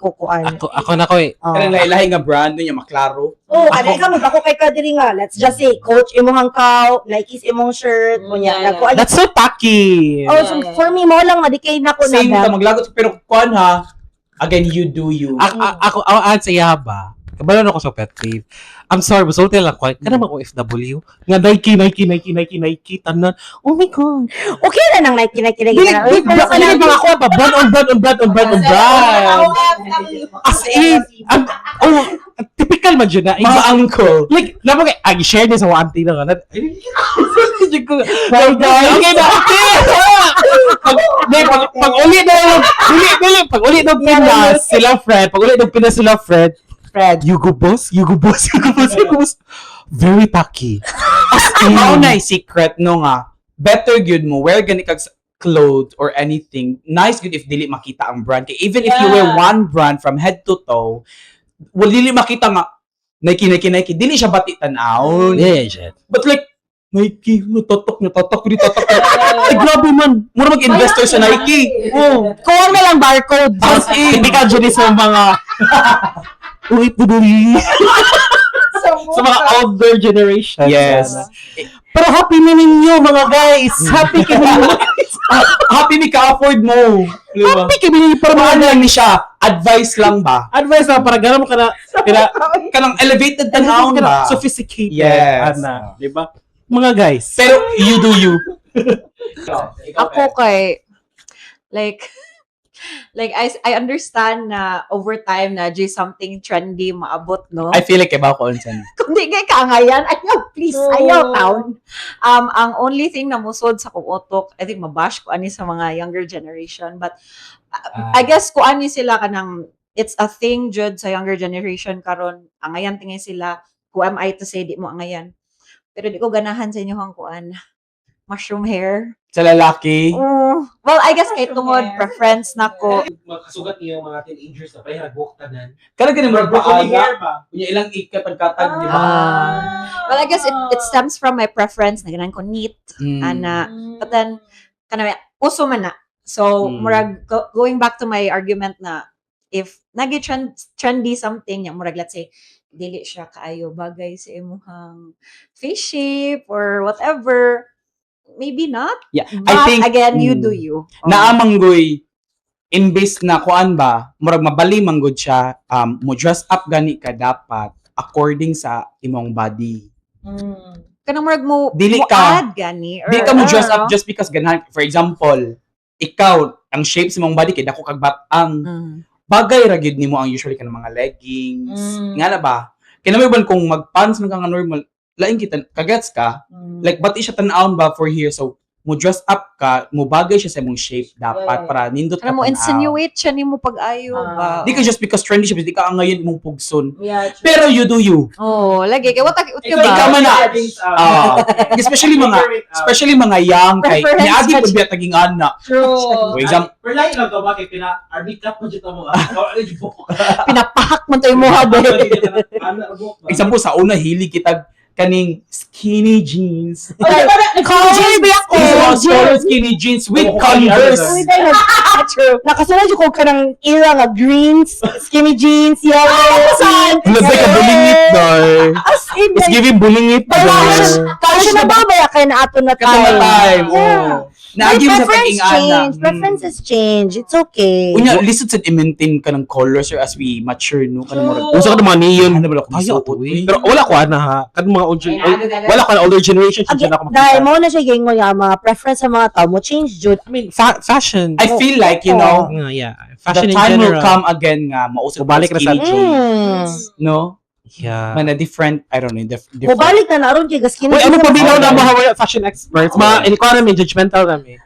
ko kuan. Ako na ko eh. Oh. Kanang lahi-lahi nga brand niya maklaro. Oh, kada ikaw magdako kay ka diri nga. Let's just say Coach imong hangkaw, Nike's imong shirt, kunya. Nagkuan. That's so tacky. Oh, so for me mao lang na di kay nako na. Same ta maglagot pero kuan ha. Again, you do you. Ako, add sa iya ba? Kabalo na ako sa pet peeve. I'm sorry, but lang ko. Kana mga OFW. Nga Nike, Nike, Nike, Nike, Nike, tanan. Oh my God. Okay na nang Nike, Nike, Nike. Dili, Na. dili, dili, mga ako pa. Brand on brand on brand on brand on brand. As in, ang, oh, typical man yun na. Mga uncle. Like, lamang kay, ay, share niya sa auntie na nga. Well, okay na, okay. Pag uli na, dili, dili, pag uli ng Pinas, sila friend, pag uli ng Pinas, sila friend, Fred. You go boss, you go boss, you go boss, you go boss. Very tacky. As in, Mao na secret no nga. Better gyud mo wear gani kag clothes or anything. Nice gyud if dili makita ang brand. Kay even if you wear one brand from head to toe, well, dili makita nga Nike, Nike, Nike. Dili siya bati tan-awon. Yeah, shit. But like, Nike, natatak, natatak, natatak. Ay, grabe man. Mura mag-investor sa Nike. Oh. Kuha na lang barcode. As in, Typical dyan sa mga OFW. Sa mga older generation. Yes. Pero happy na ninyo mga guys. Happy kami ninyo. Happy ni ka-afford mo. Di ba? Happy kami ninyo para mga Ano lang ni siya? Advice lang ba? Advice lang para gano'n mo ka na kina, Kanang elevated tan-awon ba? Sophisticated. Yes. Ana, di ba? Mga guys. Pero you do you. Ako kay like I understand na over time na jay something trendy maabot, no? I feel like iba ko unsa na. Kung di kay kaangayan, ayaw, please, ayaw town. Ang only thing na musod sa kong utok, I think mabash ko ani sa mga younger generation, but I guess ko ani sila kanang it's a thing jud sa younger generation karon. Angayan tingay sila. Who am I to say di mo angayan? Pero di ko ganahan sa inyong kuan. Mushroom hair. Sa lalaki. Oh, well, I guess kay Mushroom tungod hair. preference nako. Makasugat niyo mga teenagers na pareha nagbuhok tanan. Kada ganun murag Broccoli paaga. hair ba? Unya ilang ikatag-katag, di ba? Ah. Well, I guess it stems from my preference na ganahan ko neat, ana. But then kana uso man na. So, murag going back to my argument na if nagi trendy something nya murag, let's say dili siya kaayo bagay sa imuhang face shape or whatever, maybe not. Yeah, But I think again, you do you. Oh. Naa manggoy imbes na kuan ba, murag mabali manggod siya, mo dress up gani ka dapat according sa imong body. Kanang murag mo Dili mo ka- add gani or Di ka mo dress I don't up just because ganahan. For example, ikaw ang shape sa imong body kay dako kag batang. Bagay ra gyud nimo ang usually kanang mga leggings. Nga na ba? Kay na may uban kung magpants man ka nga normal, lain kita kagets ka. Like ba't siya tan-awon ba for here, so mo dress up ka, mo bagay siya sa imong shape dapat para nindot ka Kanang mo tan-aw. insinuate siya nimo pag-ayo ba. Di ka just because trendy siya, di ka ang ngayon imong pugson. Yeah, true. Pero you do you. Oh, lagi kay what ka ba? Ikaw man na. Ah, especially mga young kay Preference niagi ka pud biya taging ana. True. For example, Pero lain lang to ba kay pina army cap mo dito mo. Ah, ano yung buhok? Pinapahak man to imo ha ba. Example sa una hilig kitag kaning skinny jeans. College ba ako? Mga skinny jeans with Oo, Converse. Uy, dahil nakasunod yung kog kanang era nga greens, skinny jeans, yellow, pink. Lagay ka bulingit dar. As in, It's giving bulingit dar. College na ba ba kaya na ato na Kato na time? time. Yeah. Oh. Naagi mo sa Preference taging ana. change. Preferences change. It's okay. Unya, lisod sa i-maintain ka ng colors or as we mature, no? Kanang murag. Usa ka naman niyon. Ano ba ako Tayo masuot, ato uy. eh. Pero wala ko ana ha. Kan mga old wala ko na older generation Again, siya na ako dahil makita. mo na siya gingon nga mga preference sa mga tao mo change jud. I mean, fashion. I feel like, you know, Yeah. the Fashion in time will general. come again nga mauso Mubalik na sa- skinny jeans. No? Yeah. Man, a different, I don't know, different. Mobalik na naron kay gaskin. Uy, ano pa binaw na mga fashion experts? Mga economy, judgmental kami.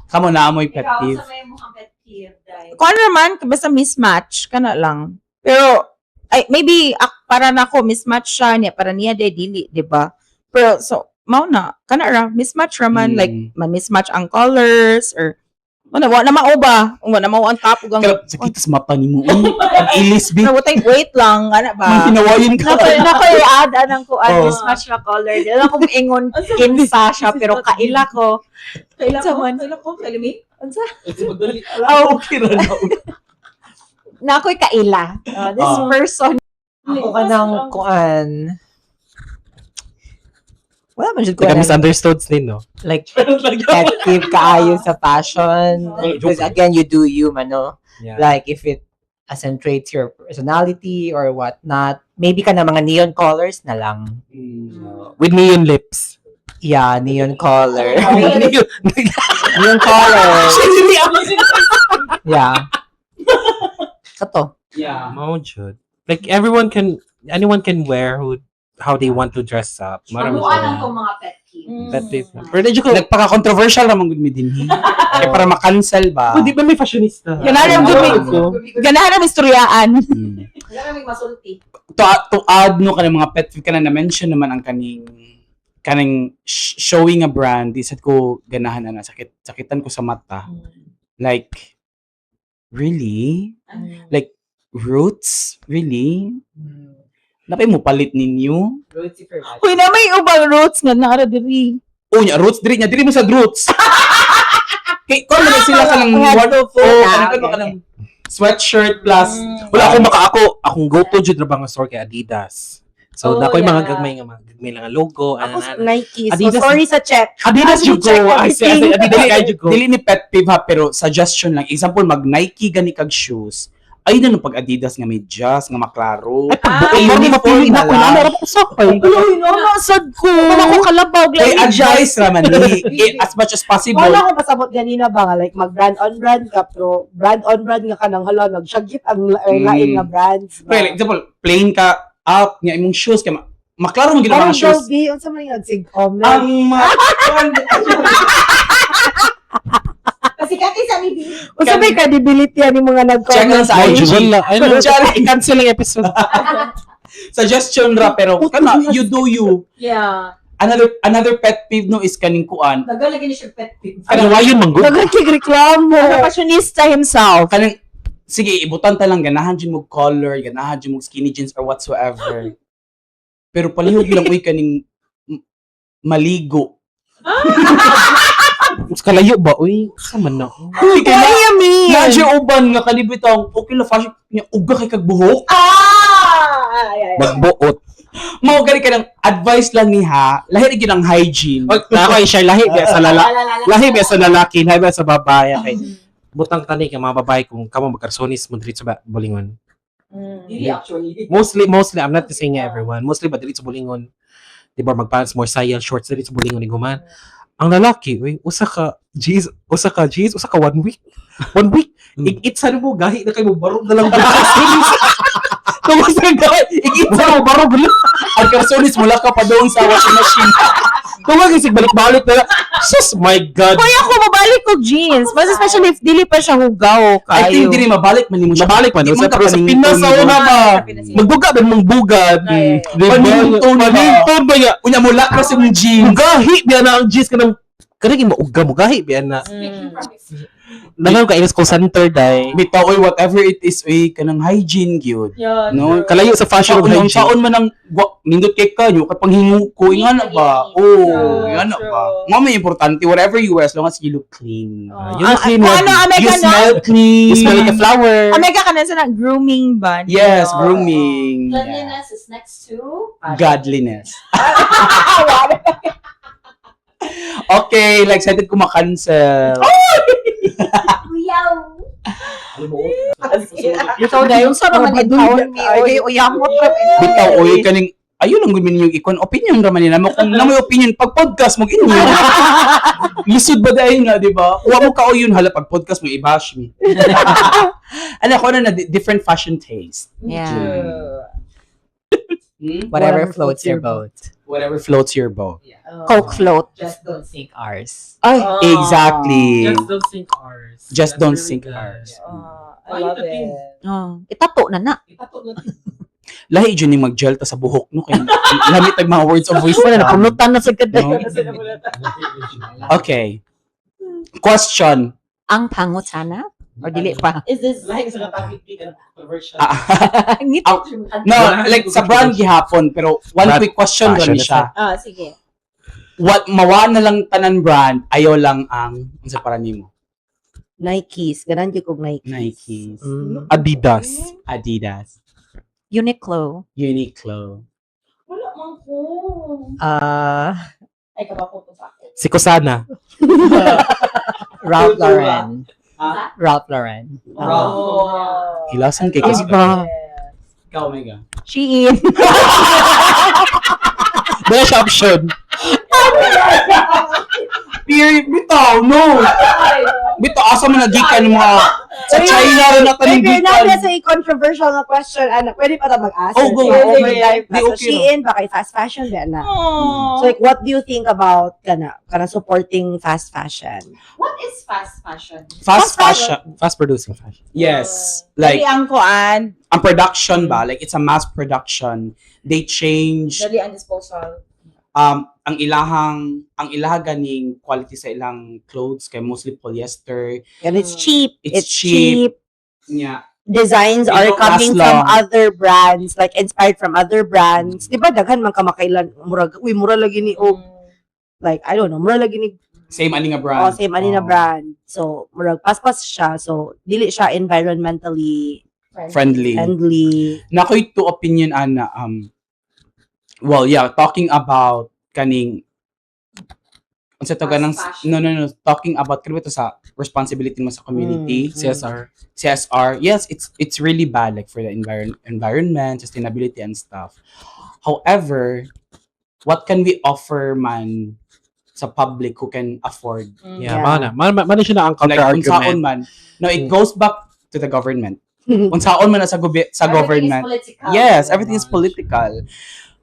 Kamo na amoy pet Ikaw peeve. sa may mukhang pet peeve dai. Kung ano naman, basta mismatch, kana lang. Pero, ay, maybe, para na ako, mismatch siya niya, para niya de, dili, di ba? Pero, so, mao na, kana ra, mismatch raman, like, ma-mismatch ang colors, or, wala, wala na mao ba? Wala na mao ang top, ug ang, Pero sakit sa mata ni mo. Uy, ang ilis, bi. pero what wait lang, ana ba? Manghinawayin ka. Nako, nako i-add anang kuan Oh. mismatch na color. Di lang kung ingon kinsa siya pero kaila ko. Kaila ko, kaila ko, kaila mi? Unsa? Ah, okay ra na. Nakoy kaila. This person. Ako ka ng kuan. Wala man jud ko Like, na- misunderstood din, no? like pet peeve kaayo sa fashion. Because again, you do you, man, no? Yeah. Like, if it accentuates your personality or whatnot, maybe ka na mga neon colors na lang. With neon lips. Yeah, neon color. Neon color. Yeah. Kato. Yeah. Mao jud. Like everyone can anyone can wear who how they want to dress up. Marami Amuan siya. ang tong mga pet peeve. Pet peeve. Pero medyo ko Nagpaka-controversial ra man gud mi dinhi. Kay para ma-cancel ba? Oh, di ba may fashionista? Ganahan Oo. Ganahan ang istoryaan. Wala kaming masulti. To add no kanang mga pet peeve kana na mention naman ang kaning kaning showing a brand di sad ko ganahan ana, sakit sakitan ko sa mata. Like really? Like Roots? Really? Napay mo palit ninyo? Uy, na may ubang roots nga naara diri. Oh, nya roots diri nya diri mo sa roots. Kay kon man sila kanang Mga one tofu oh, na, kanang okay, kanang sweatshirt plus Wala akong maka ako akong go-to jud ra ba nga store kay Adidas. So Oh, na ko'y mga yeah. gagmay nga mga gagmay lang nga logo. Ako Ana, sa ana. Nike. So Adidas. sorry sa check. Adidas As we you go. check Ay, si everything. Adidas kay you go. Dili ni pet peeve ha, pero suggestion lang. Example, mag Nike gani kag shoes. Ay na nung pag Adidas nga medyas, nga maklaro. Ay pagbuo Ah, mo ni uniform mapili na na ko lang. na ra ko sakay. Uy, no, nasad ko. Wala ko kalabaw, Kay advice raman ni eh, as much as possible. Wala akong pasabot ganina ba nga like mag brand on brand ka pero brand on brand nga kanang hala nagsyagit ang lain nga brands. Pero like, example, plain ka up nga imong shoes kay maklaro mo gid ang Parang mga shoes. Dolby, unsa man yung nagsigom Ang na. ma- Sikat isa ni B. Unsa may credibility ani mga Check nag-comment lang sa sa IG. Wala. Ay, no. I-cancel ang episode. Suggestion ra, pero kana, you do you. Another pet peeve, no, is kaning kuan. Daga lagi ni siya pet peeve. Ano, why yun, manggod? Daghan kay reklamo. Ang fashionista himself. Kaning sige, ibutan ta lang, ganahan jud mo color, ganahan jud mo skinny jeans or whatsoever. Pero palihog lang uy kaning maligo. Mas kalayo ba? Uy, sama na. Uy, kay What do you mean? na uban nga kanibitaw, okay la fashion niya, uga kay kag buhok. Ah! Ay, ay, ay. Magbuot. Mao gani kanang advice lang ni ha, lahi gyud ang hygiene. Oy, na ako i-share lahi ba sa lala. Lahi ba sa lalaki, lahi ba sa babae kay butang tani kay mga babae kung kamo magkarsonis mo diri sa Bolingon. Dili actually. Mostly, I'm not saying everyone. Mostly ba diri sa Bolingon. Di ba magpants more sayal shorts diri sa Bolingon ni guman. Ang lalaki, uy, usa ka jeez, usa ka jeez, usa ka one week. One week. Ik-it sa mo gahi na kay mo barog na lang. Tungkol sa gahi, ik-it Sa mo barog na. Ang karsonis mula ka pa doon sa washing machine. Tungkol kasi balik-balik na. Sus, my God. Kuya ko, mabalik ko jeans. Mas especially if dili pa siya hugaw I kayo. think diri mabalik man nimo siya. Mabalik man. Di man Sa, ka pero sa panington Pinas, sa mo. una ba? Magbuga ba mong bugad? Di ba? Panington ba? Panington ba ya? Unya mula ka sa imong jeans. Mugahi biya na ang jeans ka ng kanang mauga mugahi biya na. Speaking from experience. Nangaw ka inis call center day. Bitaw oy, whatever it is oy, kanang hygiene gyud. Yeah, No, true. Kalayo sa fashion ug Taon hygiene. taon man ang nindot kay ka nyo kapanghingo ko ingana ba? Oh, ingana ba? Mo may importante whatever you wear as long as you look clean. Ah, you look clean. Kung ano, Wadi. Omega You na? smell clean. You smell like a flower. Omega ka na sa na grooming ba? Yes, No. grooming. Yeah. Cleanliness is next to Godliness. Okay, like excited ko ma-cancel. Kuyaw. Ikaw dahil sa naman in town ni oy uyamot ra Bitaw oy kaning ayun lang gumin yung ikon opinion ra man nila mo kung na may opinion pag podcast mo inyo. Lisod ba dahil nga, di ba? Wa mo ka yun hala pag podcast mo i-bash me. Ano ko na different fashion taste. Yeah. Hmm? Whatever floats your boat. Whatever floats your boat. Coke float. Just don't sink ours. Ay, exactly. Just don't sink ours. Just That's don't really sink good. ours. I love it. Oh, itato na na. Lahi jud ni mag-gel ta sa buhok no kay lamit tag mga words of wisdom. Wala na pulutan na sa ganda. No? Okay. Question. Ang pangutana or dili pa. Is this Lahi sa topic controversial. Ah, Ngiti. No, like sa brand gihapon pero one Brand quick question fashion ron siya. Ah, sige. What mawa na lang tanan brand, ayaw lang ang unsa para nimo? Nikes. Ganan gyud kog Nikes. Nikes, Adidas. Adidas, Uniqlo. Uniqlo. Wala man ko. Ah, Ay, kabako ko sa akin. Si Kusana. Ralph Lauren. Ah? Ralph Lauren. Oh. Hilasan kay kasi. Iba. Ikaw, Omega. Shein. Wala siya option. Period. Bitaw, no. Bitaw, asa man nagikan mga sa China rin na taning Maybe gikan. na sa controversial na question, ano, pwede pa ta mag-ask? Oh, go. Overdrive pa. Di, So, okay Shein ba kay fast fashion ba na? So, like, what do you think about kana supporting fast fashion? What is fast fashion? Fast fashion. Fast producing fashion. Yes. Dali Like, ang kuan. ang production ba? Like, it's a mass production. They change Dali ang disposal. ang ilaha ganing quality sa ilang clothes kay mostly polyester. And it's cheap. It's cheap. Yeah. Designs They are don't coming last from long. other brands, like inspired from other brands. Di ba daghan man kamakailan murag uy mura lagi ni og like I don't know, mura lagi ni Same ani nga brand. oh, same ani na Oh. brand. So murag paspas siya. So dili siya environmentally Friendly. friendly. Nakoy two opinion ana, well, yeah, talking about kaning unsa to Fast ganang fashion. No, talking about kani ba to sa responsibility mo sa community. CSR. CSR, yes, it's really bad like for the environment, sustainability and stuff. However, what can we offer man sa public who can afford? Yeah, Yeah. mana. Mana mana siya na ang Like counter unsaon argument. man. No, it goes back to the government. Unsaon man na sa Everything is government. political. Yes, everything is political.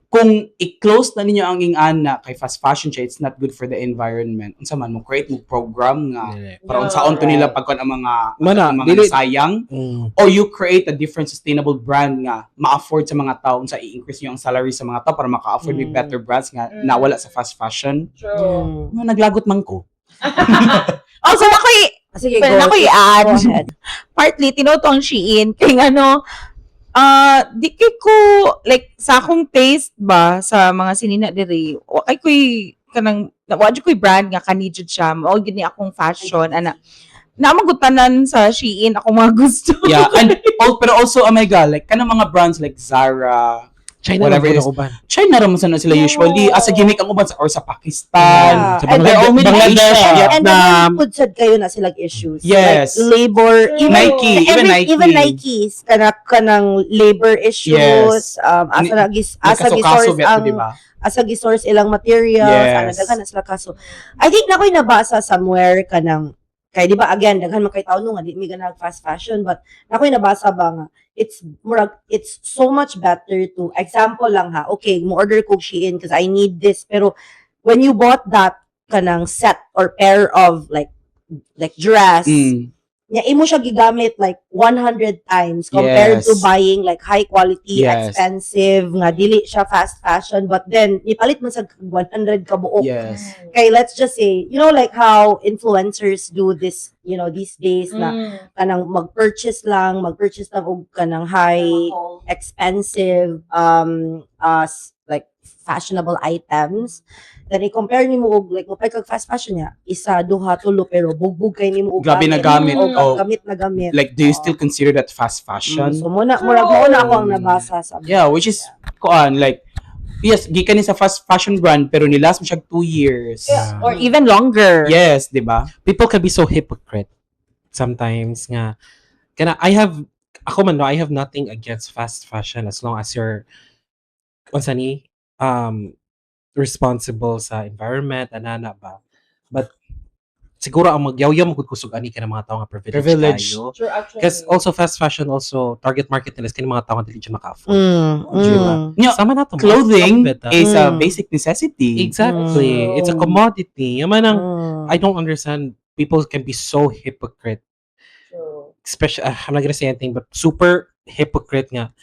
Kung i-close na ninyo ang ingana kay fast fashion siya, it's not good for the environment. Unsa man mo create mo program nga para unsaon to nila pagkuan ang mga Mana, ang mga nasayang or you create a different sustainable brand nga ma-afford sa mga tao, unsa i-increase niyo ang salary sa mga tao para maka-afford may better brands nga nawala sa fast fashion. True. Nga naglagot man ko. Also, ako'y, Sige, well, go. ako'y add. Go ahead. Partly, tinutong Shein. Kay ano, di kay ko, like, sa akong taste ba, sa mga sinina diri, wa kay ko'y, kanang, wa jud ko'y brand nga kani jud siya, mao gyud ni akong fashion, ana. Namagutanan sa Shein ako mga gusto. Yeah, and oh, pero also, oh my God, like kanang mga brands like Zara, China whatever lang it is. po na uban. China ra man sana sila usually as a gimmick ang uban sa or sa Pakistan. Yeah. Sa And they're all made in Bangladesh, Asia. And Vietnam. then pud sad kayo na silang issues. Yes. Like labor, even Nike, even Nike. Even Nikes kanang labor issues, asa na gis asa Nagkaso-kaso gisource ba ito, ang di ba? asa gisource ilang materials, ana daghan na sila kaso. I think na ko'y nabasa somewhere kanang kay di ba, again, daghan man kay tawo no nga di mi ganahag fast fashion, but na ko'y nabasa ba nga it's murag it's so much better to, example lang ha, okay, mo order ko Shein because I need this, pero when you bought that kanang set or pair of like dress nya imo siya gigamit like 100 times compared to buying like high quality, expensive nga dili siya fast fashion, but then ipalit man sa 100 ka buok. Kay let's just say, you know, like how influencers do this these days na kanang mag-purchase lang og kanang high expensive like fashionable items, then i-compare nimo og like mo kag fast fashion niya, isa, duha, tulo, pero bugbog kay nimo og Grabe na gamit. og Oh. gamit na gamit. Like, do you still consider that fast fashion? So mo na murag mo na ako ang nabasa sa Yeah, which is kuan like yes, gikan ni sa fast fashion brand pero nilast mo siya 2 years. Yeah. Or even longer. Yes, di ba? People can be so hypocrite sometimes nga kana I have, ako man no, I have nothing against fast fashion as long as you're unsa ni responsible sa environment, anana ba, but siguro ang magyawyaw mo gud kusog ani kay ng mga tao nga privilege, Privilege. kayo. True, actually. Because also fast fashion, also target market nila is kini mga tao nga dili jud maka-afford. Diba? Yeah, Sama na to, clothing mga is a basic necessity. Exactly. It's a commodity. Yaman ang I don't understand, people can be so hypocrite. True. Especially, I'm not gonna say anything, but super hypocrite nga.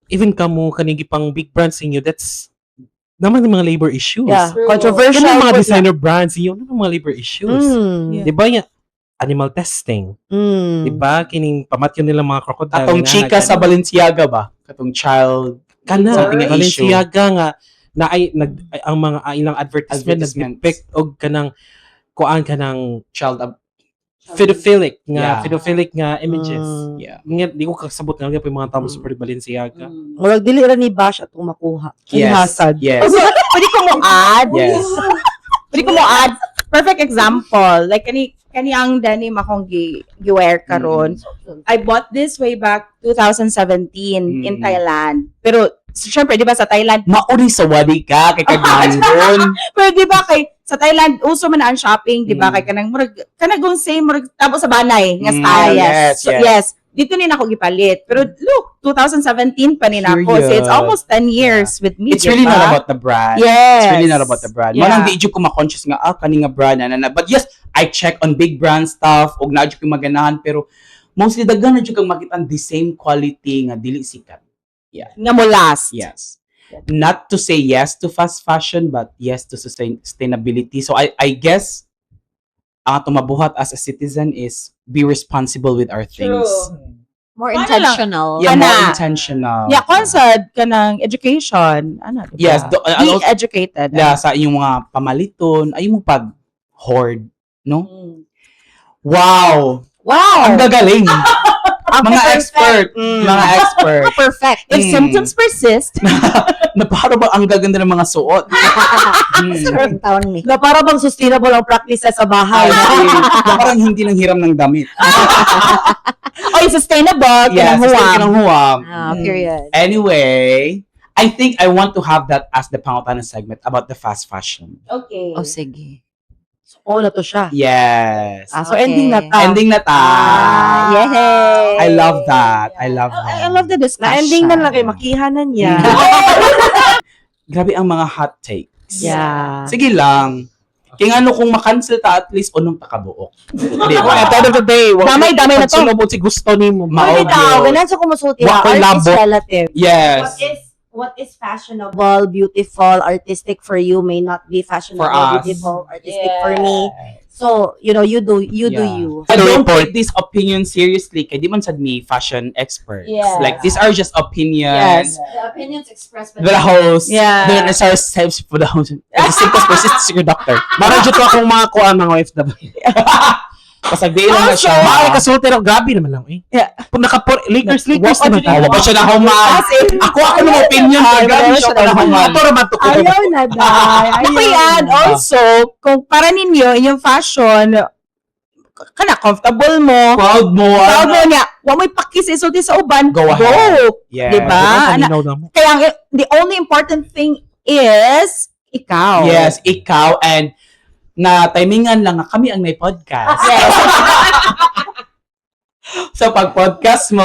Even kamo, kanigi pang big brands inyo, that's naman yung mga labor issues. Yeah, True. controversial Kanang mga po na. designer brands inyo, naman mga labor issues. Yeah. Di ba nga, animal testing. Di ba? Kining pamatyon nila mga crocodile. Atong nga, chika sa ganun. Balenciaga ba? Katong child Kana, something nga issue. Balenciaga nga na ay nag ay, ang mga ay, ilang advertisement Advertisements. nag-depict og kanang kuan kanang child pedophilic nga pedophilic nga images. Nga di ko kasabot nga pa yung mga tao mo support Balenciaga. Murag dili ra ni bash atong makuha. Yes. Hasad. Yes. Pwede ko mo add. Yes. Pwede ko mo add. Perfect example. Like, kani ang denim akong gi-wear karon. I bought this way back 2017 in Thailand. Pero, so, syempre, di ba sa Thailand, Mauri sa wadi ka kay kagmangon. pero di ba kay sa Thailand uso man na ang shopping, di ba? Mm. Kay kanang murag kanang kung same murag tapos sa banay nga style. Yes, So, yes. yes. Dito ni nako gipalit. Pero look, 2017 pa ni nako. So it's Period. almost 10 years with me. It's really di ba? not about the brand. Yes. It's really not about the brand. Yeah. Manang di jud ko ma-conscious nga ah kani nga brand na, na, na. But yes, I check on big brand stuff og naa jud ko maganahan, pero mostly daghan na jud kang makita ang the same quality nga dili sikat. Nga mo last. Yes. Not to say yes to fast fashion, but yes to sustainability. So I guess ang atong mabuhat as a citizen is be responsible with our things. True. More Ano lang? intentional. Yeah, more Ana. intentional. Yeah, consad kanang education. Ano, di ba? Yes, Be educated. Yeah, sa inyong mga pamaliton, ay mo pag hoard, no? Wow! Wow. Ang gagaling. Mga expert, mga expert. Perfect. If symptoms persist, Na para ba ang gaganda ng mga suot? Ang taon ni. Na para bang sustainable ang practices sa bahay. Ay, na parang hindi nang hiram ng damit. oy, sustainable, Yeah, kanang sustain huwam. ka ng huwam. Ah, period. Anyway, I think I want to have that as the pangutana segment about the fast fashion. Okay. Oh, sige. So, oh, na to siya. Yes. Ah, so ending na ta. Ending na ta. Ah, yay. I love that. I love that. I love the discussion. Na ending na lang kay makihanan niya. Grabe ang mga hot takes. Sige lang. Kaya nga no, kung makancel ta, at least unom ta kabuok. Di Oh, ba? at the end of the day, Damay-damay na to. Pagsulubot si gusto nimo. Mao Pero bitaw, gyud. ganan sa kumusulti Wa ha, ko'y art is labot. relative. Yes. What is fashionable, beautiful, artistic for you may not be fashionable, For us. beautiful, artistic for me. So, you do you. I don't Report. take this opinion seriously kay di man sad mi fashion experts. Yeah. Like, these are just opinions. Yes. The opinions expressed by The host, Yeah. the necessary steps for the host. The simplest person your doctor. Mara jud ko akong mga kuan mga OFW. Pasagdiin lang na Also, siya. Maaari kasulti ra grabe naman lang eh. Yeah. Kung naka Lakers Lakers naman Wa pa siya nahuman. As in, Ako ng opinion Ay, pero grabe wala siya siya nahuman. Ato ra man to ko. Ayaw na, day. Ayaw Ako yan, na. also, kung para ninyo, yung fashion, kana, comfortable mo, Proud mo. proud Ano? mo niya, wa mo'y pakis isulti sa uban, Go ahead. Yes. Diba? Ana- Kaya the only important thing is, ikaw. Yes, ikaw and na timingan lang nga kami ang may podcast. Yes. So pag podcast mo,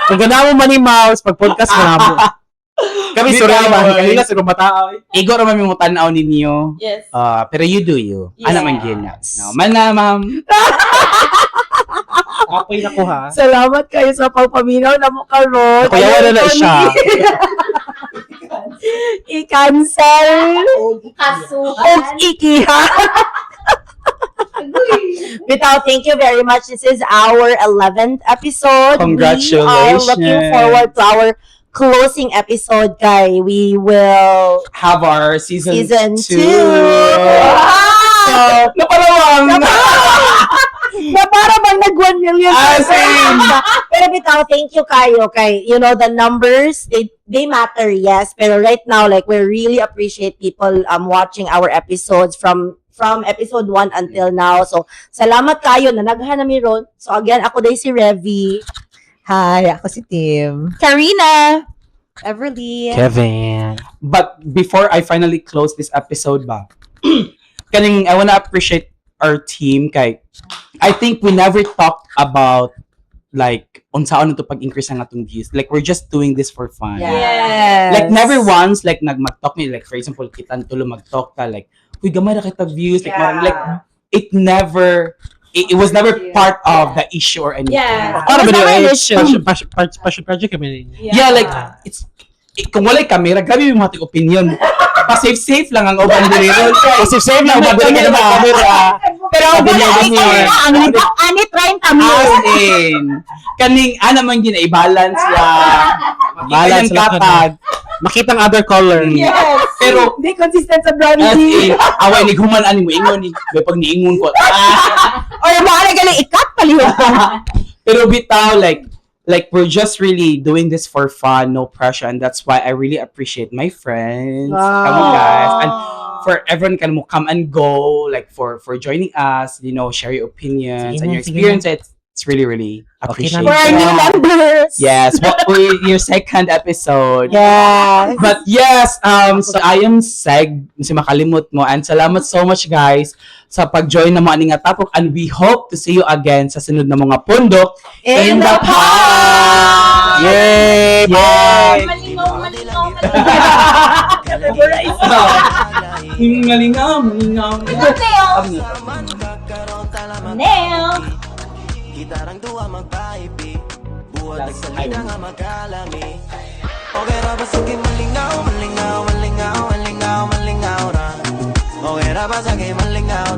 Kung gana mo man ni mouse pag podcast mo na mo. Kami Bitaw, sorry ba oy. kanila siguro matao. Igo ra man mi mo tan-aw ninyo. Yes. Ah, pero you do you. Yes. Ana man gyud na. No, man na, ma'am. Apoy na ko ha. Salamat kayo sa pagpaminaw na mo karon. Kuya wala na siya. I-cancel. Kasuhan. Og ikiha. Bitaw, thank you very much. This is our 11th episode. We are looking Congratulations. forward to our closing episode, guy. We will Have our season, season 2. 2. So, Napalawang! Na para bang nag 1 million. Ah, same. Pero bitaw, thank you kayo kay the numbers, they matter, yes, pero right now, like, we really appreciate people watching our episodes from episode 1 until now. So, salamat kayo na naghan na mi ron. So again, ako day si Revi. Hi, ako si Tim. Karina! Everly. Kevin. But before I finally close this episode ba, kaning I wanna appreciate our team kay I think we never talked about like unsaon to pag-increase ang atong views. Like, we're just doing this for fun. Yes. Like, never once like nag-magtalk ni, like, for example, kita tulo magtalk ta like, "Uy, gamay ra kita views," like marang, like it was never part of the issue or anything. Para It was ba never an eh, issue. Passion project kami ninyo. Yeah, like it's kung walay camera, grabe yung mga opinion. Pa-safe-safe lang ang uban diri ron. Kasi same lang May ba dili camera. kamera. Pero Sabi wala niya, ay ganyan. camera, ang ani 30 mil. As in, kaning ana man gina i-balance lang. Balance Balance lang katag. Makita ang other color. Yes. Pero Hindi consistent sa as branding. in, away ni human ani mo ingon ni, may pag niingon ko. Ah. Or mo ana gali ikat palihog ko. Pero bitaw, like we're just really doing this for fun, no pressure, and that's why I really appreciate my friends. Wow. Kamo guys. And for everyone kan mo come and go, like for joining us, share your opinions Sige and na, your sige na. experiences. It's really, really Okay na. appreciated. For our new members. Yes, what your second episode. Yes. But yes, so I am Seg, si makalimot mo, and salamat so much guys sa pag-join na mo ani nga tapok, and we hope to see you again sa sunod na mga pundok In the pod! Yay! Yay! Malingaw, malingaw, malingaw. Malingaw, malingaw. Nail. Gitarang duwa magpaipi. Buhat nagsalita nga magkalami. Okay ra ba sige malingaw, malingaw, malingaw, malingaw, malingaw ra. Okay ra ba sige malingaw.